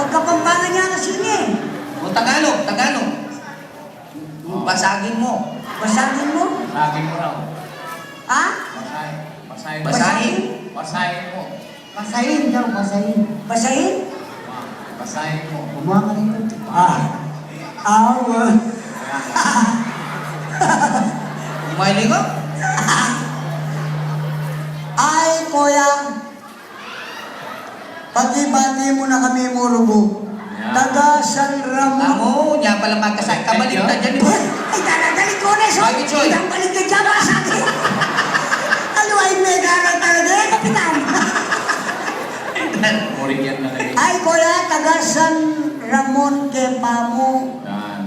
Pagkapampangan niya kasi ini. O, Tagalog, Tagalog. Basagin mo. Basagin mo? Basagin mo raw. Ha? Basahin. Basahin. Basahin. Basahin mo. Basahin daw, basahin. Basahin? Ah, basahin mo. Kumuha ka rito. Ah. Awa. Umayli ka? Ay, kuya. Pakibati mu na kami, Murubo. Yan. Taga San Ramon. Amo, nya pala magkasakit. Kabaliktad yan, di ba? Ay, talaga, ikaw na, so. Bakit, Soy? Ang baliktad dyan, masakit. Ano, ay, may gara talaga, eh, Kapitan. Muring yan na kayo. Ay, kuya, taga San Ramon, Quepamo. Yan.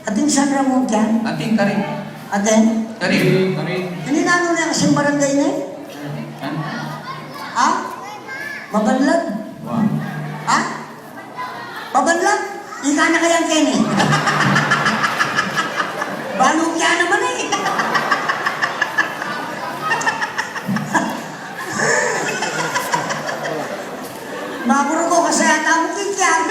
Atin San Ramon dyan? Atin ka rin. Aten? Kari, kari. Ini nanu ne kasing barangay ne? Ha? Mabanlad? Wa. Ha? Mabanlad? Ika na kaya keni? Balu kaya naman e. Makuru ko kasi ata mu kikian.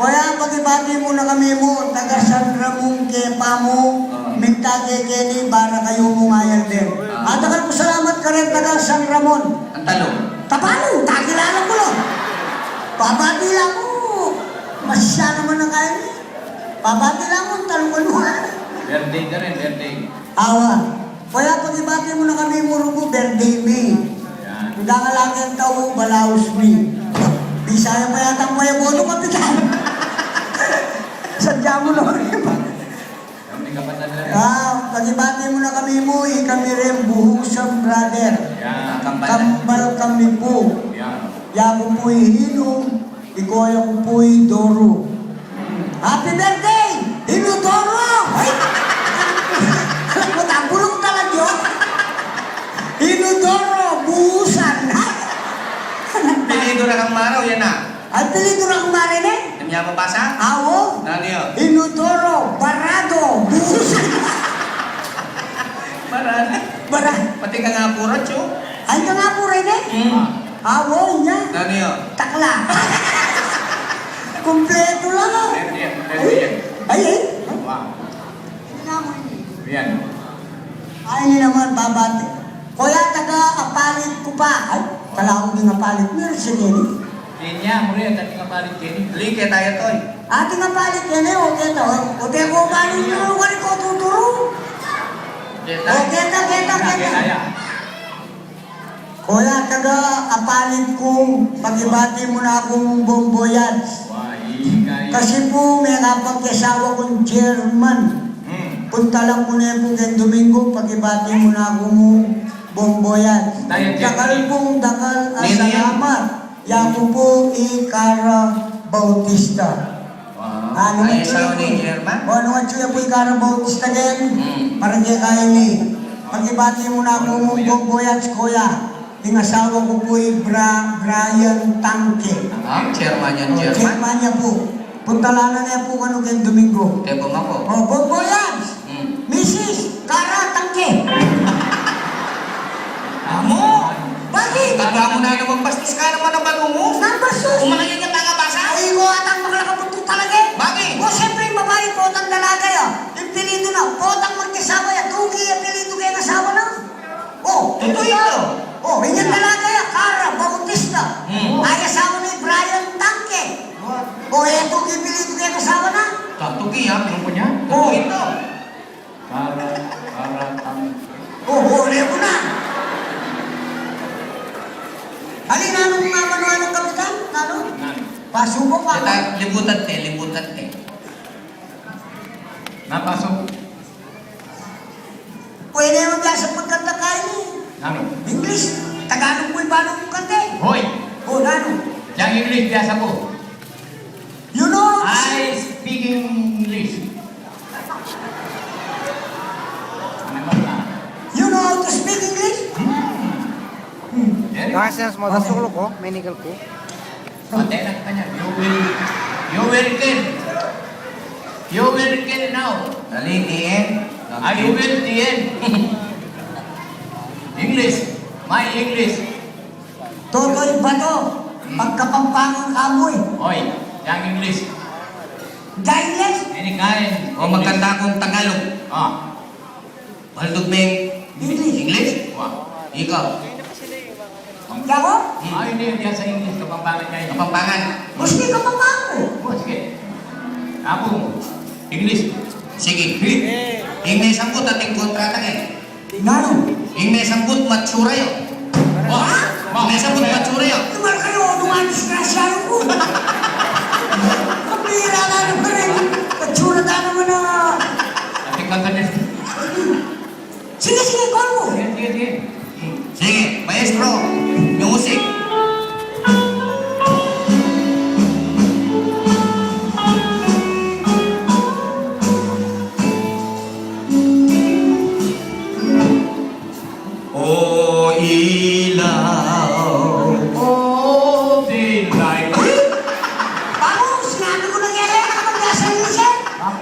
Kuya, pakibati mu na kami mu, taga San Ramon ke pa mu, ah, migta ke keni, bara kayu mu mayalden. Ah. At dakal ku salamat karing taga San Ramon. Ang talong. Tapalu, takilala ku la. Pabati la mu. Masya naman na kaya ni. Pabati la mu, talong anu. Birthday ka rin, birthday. Awa. Kuya, pakibati mu na kami mu rugu, birthday mi. Yan. Ang dangal aking tau, balaus mi. Bisaya pa yata ang kuya Bono, kapitan. Sadya mu naman. Kami kapatid na rin. Ah, pakibati mu na kami mu, ikami rin, buhusang brother. Yan. Kambal. Kambal kami pu. Yan. Yaku pu i Hinu, i kuya ku pu i Doru. Happy birthday, Hinu Doru! Ay! Alam mo, tambulong talaga yun. Hinu Doru, buhusan. Apelido na kang mare, o yan na? Apelido na kang mare ne? Hindi niya mabasa? Awo. Nanu yun? Hinu Doru, barado, buhusan. Barado? Bara- Pati kang apura, Chu? Ay, kang apura ne? Hmm. Awo, inya. Nanu yun? Takla. Kumpleto la. Hindi, hindi, hindi. Ay, ay. Wow. Ini namu ini. Yan. Ay, ini naman, babati. Kuya, taga Apalit ku pa. Ay, kala ku ding Apalit. Meron siya din. Kenya, muli, ating Apalit keni. Beli keta ya, Toy. Ating Apalit keni, o keta, o. O, te ko ba nung lugar ko tuturu? Keta. O, keta, keta, keta. Keta ya. Kuya, taga Apalit ku, pakibati mu na kung bon voyage. Wa, ingay. Kasi pu, mekapagkasawa kung German. Hmm. Puntalan ku ne pu keng Domingo, pakibati mu na kung bon voyage. Tayo, German. Dakal pung dakal a salamat. Yaku pu i Kara Bautista. Wow. Anu nga atsu ya pu i Kara? Anu nga atsu ya pu i Kara Bautista ken? Hmm. Para keka ini. Pakibati mu na kung bon voyage, kuya. Ing asawa ku pu i Bra-, Brian Tangke. Ah, German yan, o, German. German ya pu. Puntalan na ne pu kanu keng Domingo. Te pu maku. O, bon voyage. Hmm. Misis, Kara Tangke. Amu? Bakit? Kala mu na naman bastos ka naman ang balu mu. Nang bastos? Umangayan ka tangabasa? Ay, ko atang makalakabuntuk talaga e. Bakit? O, siyempre, babae, potang dalaga ya. Apelido na, potang magkasawa ya, tuki apelido keng asawa na. O, tutu ito. O, inyang dalaga ya, Kara Bautista. Hmm. Ay asawa ni Brian Tangke. O, e tuki apelido keng asawa na. Tangke ya, pinungko niya. O. Tutu ito. Kara, Kara, Tang. O, o, lebu na. Alin, nanung nga manuan ng kapitan? Nanu? Nanu? Pasuko pa. Kita, libutan te, libutan te. Napasok. Pwede mo biasa pagkanta kaini. Nanu? English. Tagalog mo, paano mo kanta? Hoy! O, nanu? Yang English, biasa ko. You know how to I speak English. Ano ba na? You know how to speak English? Hmm. Hmm. Very good. Nakasense mo, tas yung ko, menigal ko. Pati na kanya. You will, you will kill. You will kill now. Dali, T N. Ah, you will T N. English. My English. Totoy Bato, pagkapampangan ka mu e. Oy, yang English. Yang English? Ini kain. O, magkanta kung Tagalog. Ah. Baldog me English. English? Wa. Ikaw? Ang ako? Hmm. Ay, hindi. Biasa English, Kapampangan kayu. Kapampangan. Maski Kapampangan ku. O, sige. Aku, English. Sige. Ing mesambut ating kontrata kayu. Nanu? Ing mesambut matsura yu. Ha? Ing mesambut matsura yu. Tumal kayu, duman disgrasya ku. Pira na naman e. Matsura na naman na. Ating kanta. Sige, sige, call mo. Sige, sige, sige. Sige, maestro, music.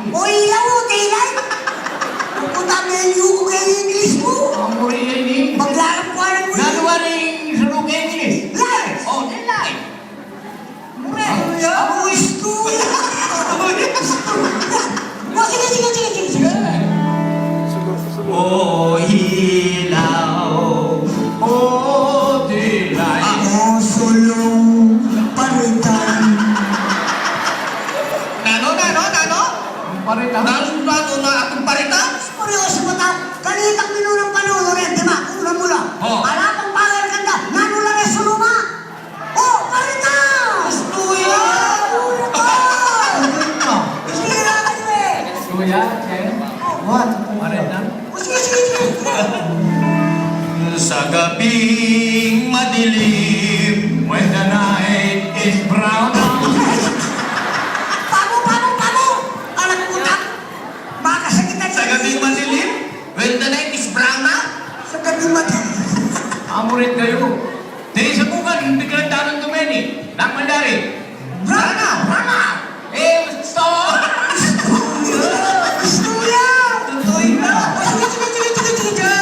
O ilaw, o daylight. Puta, menu ku keng English mu. Amu rin ini. Maglalap ku alang mu. Nanu ing suru keng English? Light. O, daylight. Amu, amu, istu. O, sige, sige, sige, sige, sige. O ilaw, o daylight. O sulung paritan. Nanu, nanu, nanu? Paritan? Nanu, nanu, na ating paritan? Seryoso ka ta? Kanitang minunang panulu rin, di ba? Unang mula. O. Ala pang power kanda, nanu la rin sulung ma? O, paritan! Istu ya! Paritan! Istu ya, Ken? What? Paritan? O, sige, sige, sige. Sa gabing madilim, when the night is brown out. Pamu, pamu, pamu! Anak puta! Makasakit ang Sa gabing madilim, when the night is brown out. Sa gabing madilim. Amu rin kayu. Deng sabukan, biglang dalan dumeni. Nang mandari. Brown out! Brown out! E, gusto! Istu ya! Tutu ita! Sige, sige, sige, sige, sige!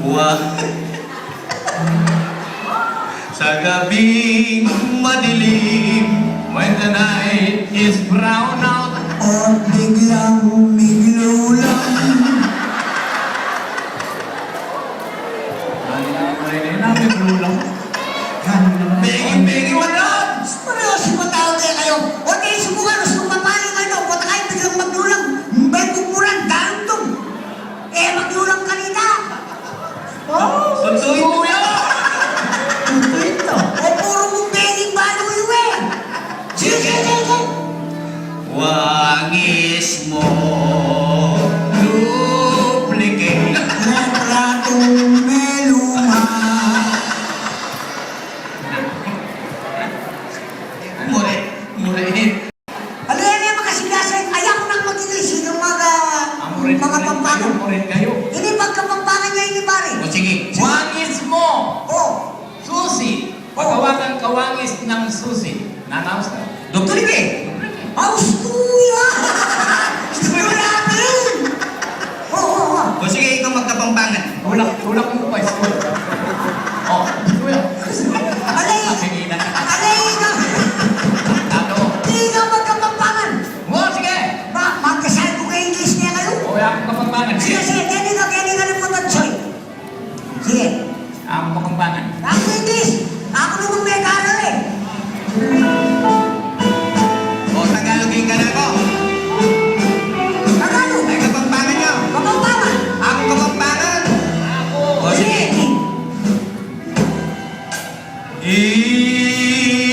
Wa. Sa gabing madilim, when the night is brown out. At biglang miglulang. Ay, ay, ay, ay, miglulang. Begi, begi, wala. Seryoso, patawad kaya kayu. O, di, subukan, gusto mapali kayu. Patay, biglang maglulang. May kukuran, dantum. E, maglulang kanita. O, tutu ya! Tutu ita. O, puru mung begi balu yu e. Sige, sige, sige. Wangis mu duplicate. Retratung meluma. Mure, mure. Ala, ini makasigasig. Ay, aku nang mag-English, ini mga, Amu rin, mga Pampangan. Amu rin kayu. Ini pagkapampangan niya ini, pare. O, sige. Wangis mu. O. Susi. O. Patawagan ka wangis nang susi. Nanaus ka. Doktor Ike. Aus tuya. Doktor Ike. O, o, o. O, sige, ikaw magkapampangan. Tulak, tulak mu pa, school. O, tulak. Alay, Sige na. Alay, ikaw. Tato. Di ikaw magkapampangan. O, sige. Ma-, magkasal ku keng English ne kayu. O, ya, magkapampangan. Sige, sige, keni ka, keni ka na po, Tansoy. Sige. Aku Kapampangan. Aku English. Aku naman may karal e. O, Tagalog ing kanako. Tagalog. Ay, Kapampangan ya. Kapampangan. Aku Kapampangan. O, sige. Sige.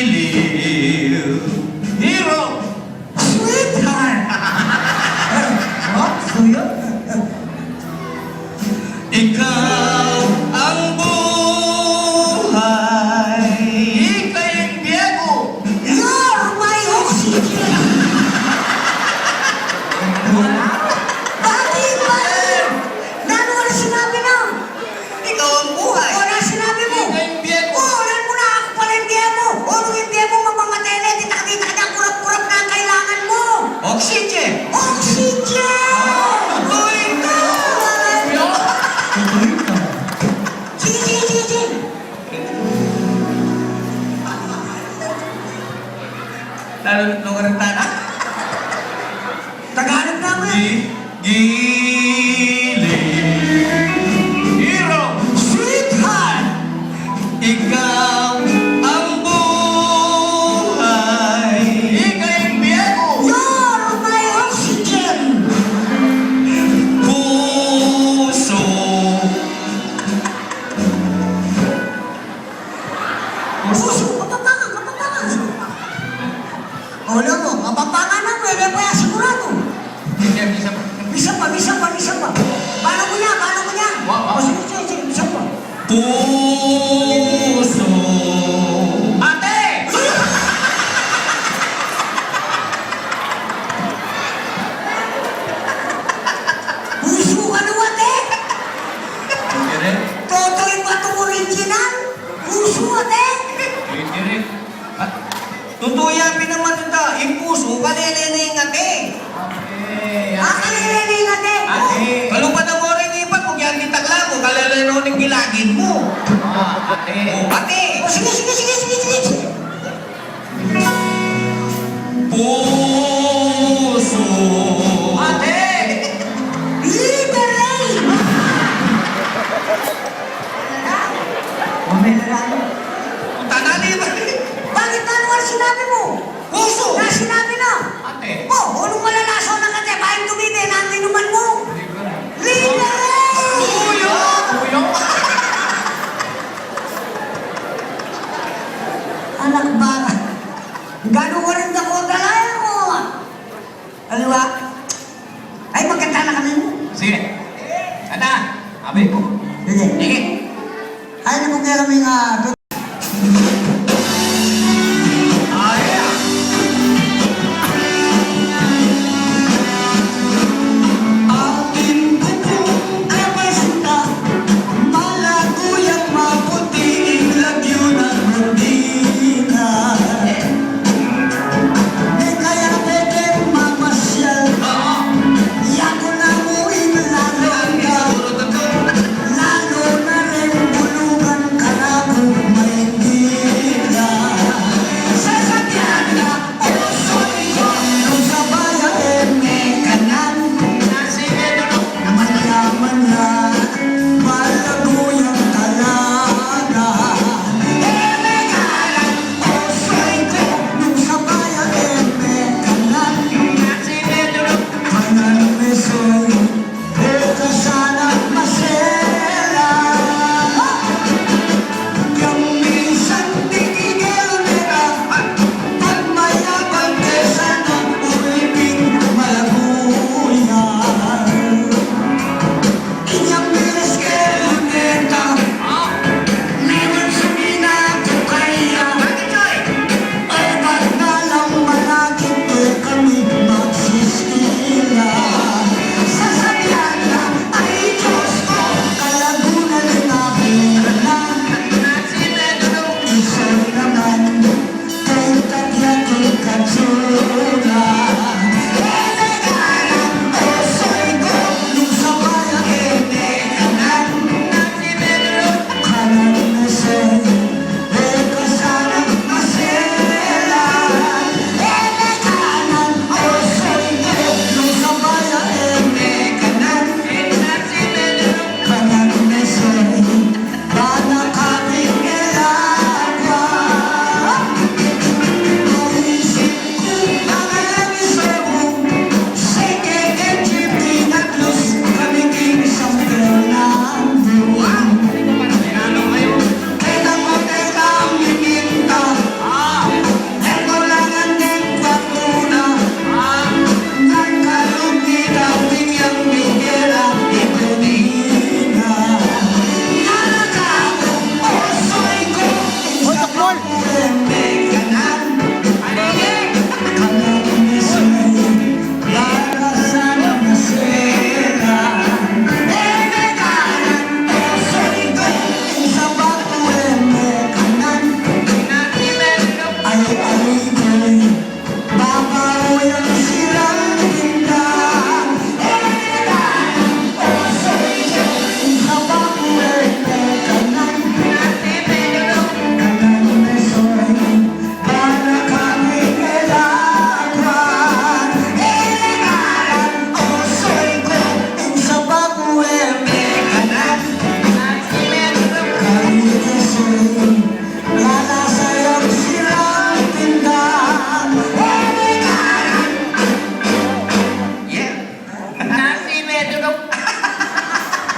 Iliw. Hero. Sweetheart! What? Suyo? Ikaw ang buhay. Ika ing bie ku. You're my oxygen! Bakit, bakit? Nanu ka na sinabi na? Ikaw ang buhay. O, nanu sinabi mu? Ika ing bie ku. O, nanu mu na, aku pala ing bie mu. O, nung ing bie mu mamamatay na, e, ditak-ditak na, kurap-kurap na ing kailangan mu. Oxygen. Oxygen! Tutu ita. Tutu ita. Sige, sige, sige, sige. Lalu nung rentana. Tagalog naman. Gi-, gili. Hero. Sweetheart. Ikaw ang buhay. Ika ing bie ku. You're my oxygen. Puso. Puso, Kapampangan, Kapampangan. O, alam mu, Kapampangan na, pwede pa ya sigurado. Hindi, bisa pa. Bisa pa, bisa pa, bisa pa. Paano mu na, paano mu na? Wa, wa. O, sige, sige, sige, bisa pa. Puso. Ate! Puso ka na, ate? Hindi rin. Totoy pa tong original? Pusu, ate? Hindi rin. Ah, tutu ya pin naman ita, ing pusu, kalele ne ing ate. Kalalay no ning bilagin mu. Ah, ate. O, ate. O, sige, sige, sige, sige, sige. Puso. Ate. Libre! Mamela lang. Punta na, libre. Bakit, ano ang sinabi mo? Puso! Na sinabi na! Ate. O, nung malalaso na ka, te, bayan dumibe na ang inuman mo! Libre! Kuya! Kuya! Anak bata. Ganu ka rin ako, dalayan mo! Aliwa. Ay, magkanta na kami mo. Sige. Kanta. Abi. Sige. Sige. Ay, nabugyan kami nga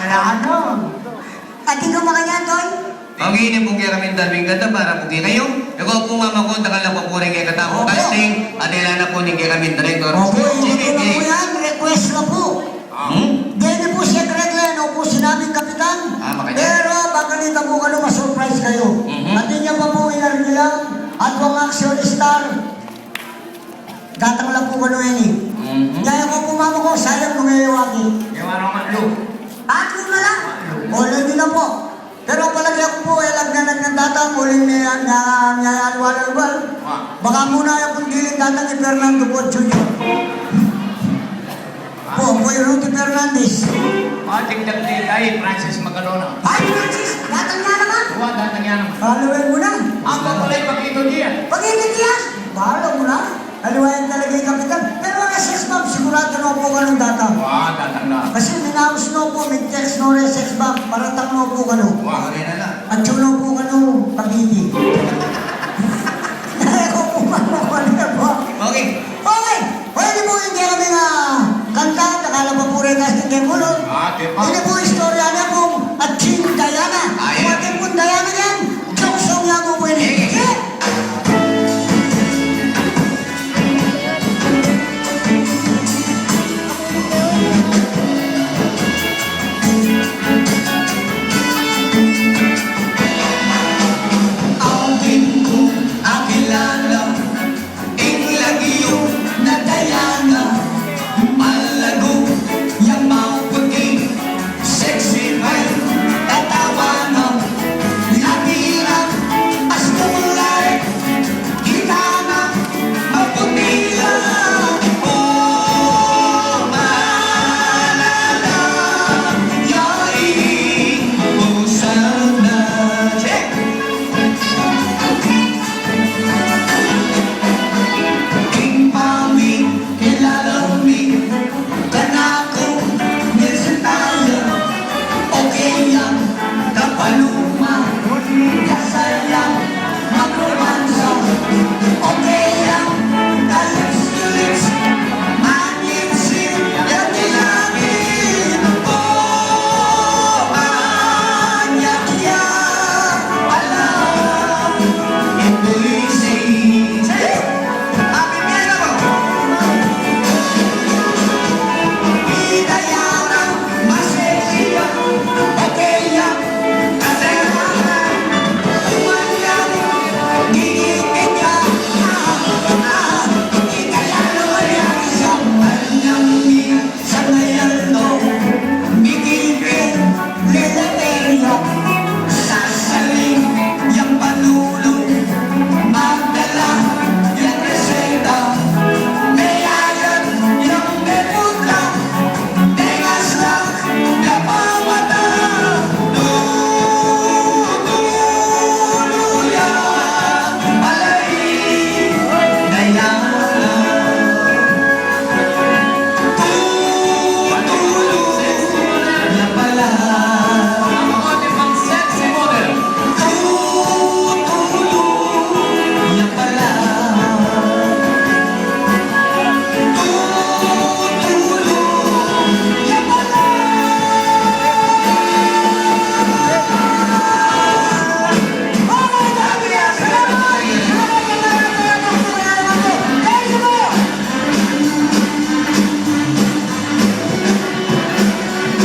Ala, ano? Atin ka makanyan, Toy? Pangini pu kekamin darwing kanta para pu kekayu. Ikaw pu, mama ku, dakal a papuri keka, tamu. Opo. Casting, at ila na pu ning kekamin director. Opo, hindi ko na pu yan. Request na pu. Hmm? Deni pu secret la, no pu sinabing kapitan. Ah, makanyan. Pero baka nita pu kanu ma-surprise kayu. Mhm. Atin ya pa pu ing armilang at wang action star. Datang la pu kanu ini. Mhm. Kaya ku pu, mama ku, sayang nung e yu aki. Yawa na, malu. Aki na la. Malu. O, lagi na pu. Pero palagi aku pu, e, lagnan, lagnan datang, uling ni, ni, ni Alwal, Alwal. Wa. Baka muna ya pung diling datang i Fernando Poe Junior. Wa. Pu. Boy Rudy Fernandez. Ating dagdi tayo, Francis Magalona. Ay, Francis, datang ya naman. Wa, datang ya naman. Follower mu na. Ang pagkulay, pakito diyan. Pakito diyan. Follow mu na. Aliwa yan talaga ing kapitan. Pero wala sex bomb, sigurado no pu kanung datang. Wa, datang na. Kasi minaus no pu, mig-text no re sex bomb, paratang no pu kanu. Wa, kaya na lang. At yun no pu kanu, Cavite. Kaya ko pu kanu, kanu na po. Okay. Okay. Pwede po hindi kami nga kanta, nakala pa po rin kasi hindi mo nun. Ah, di pa. Hindi po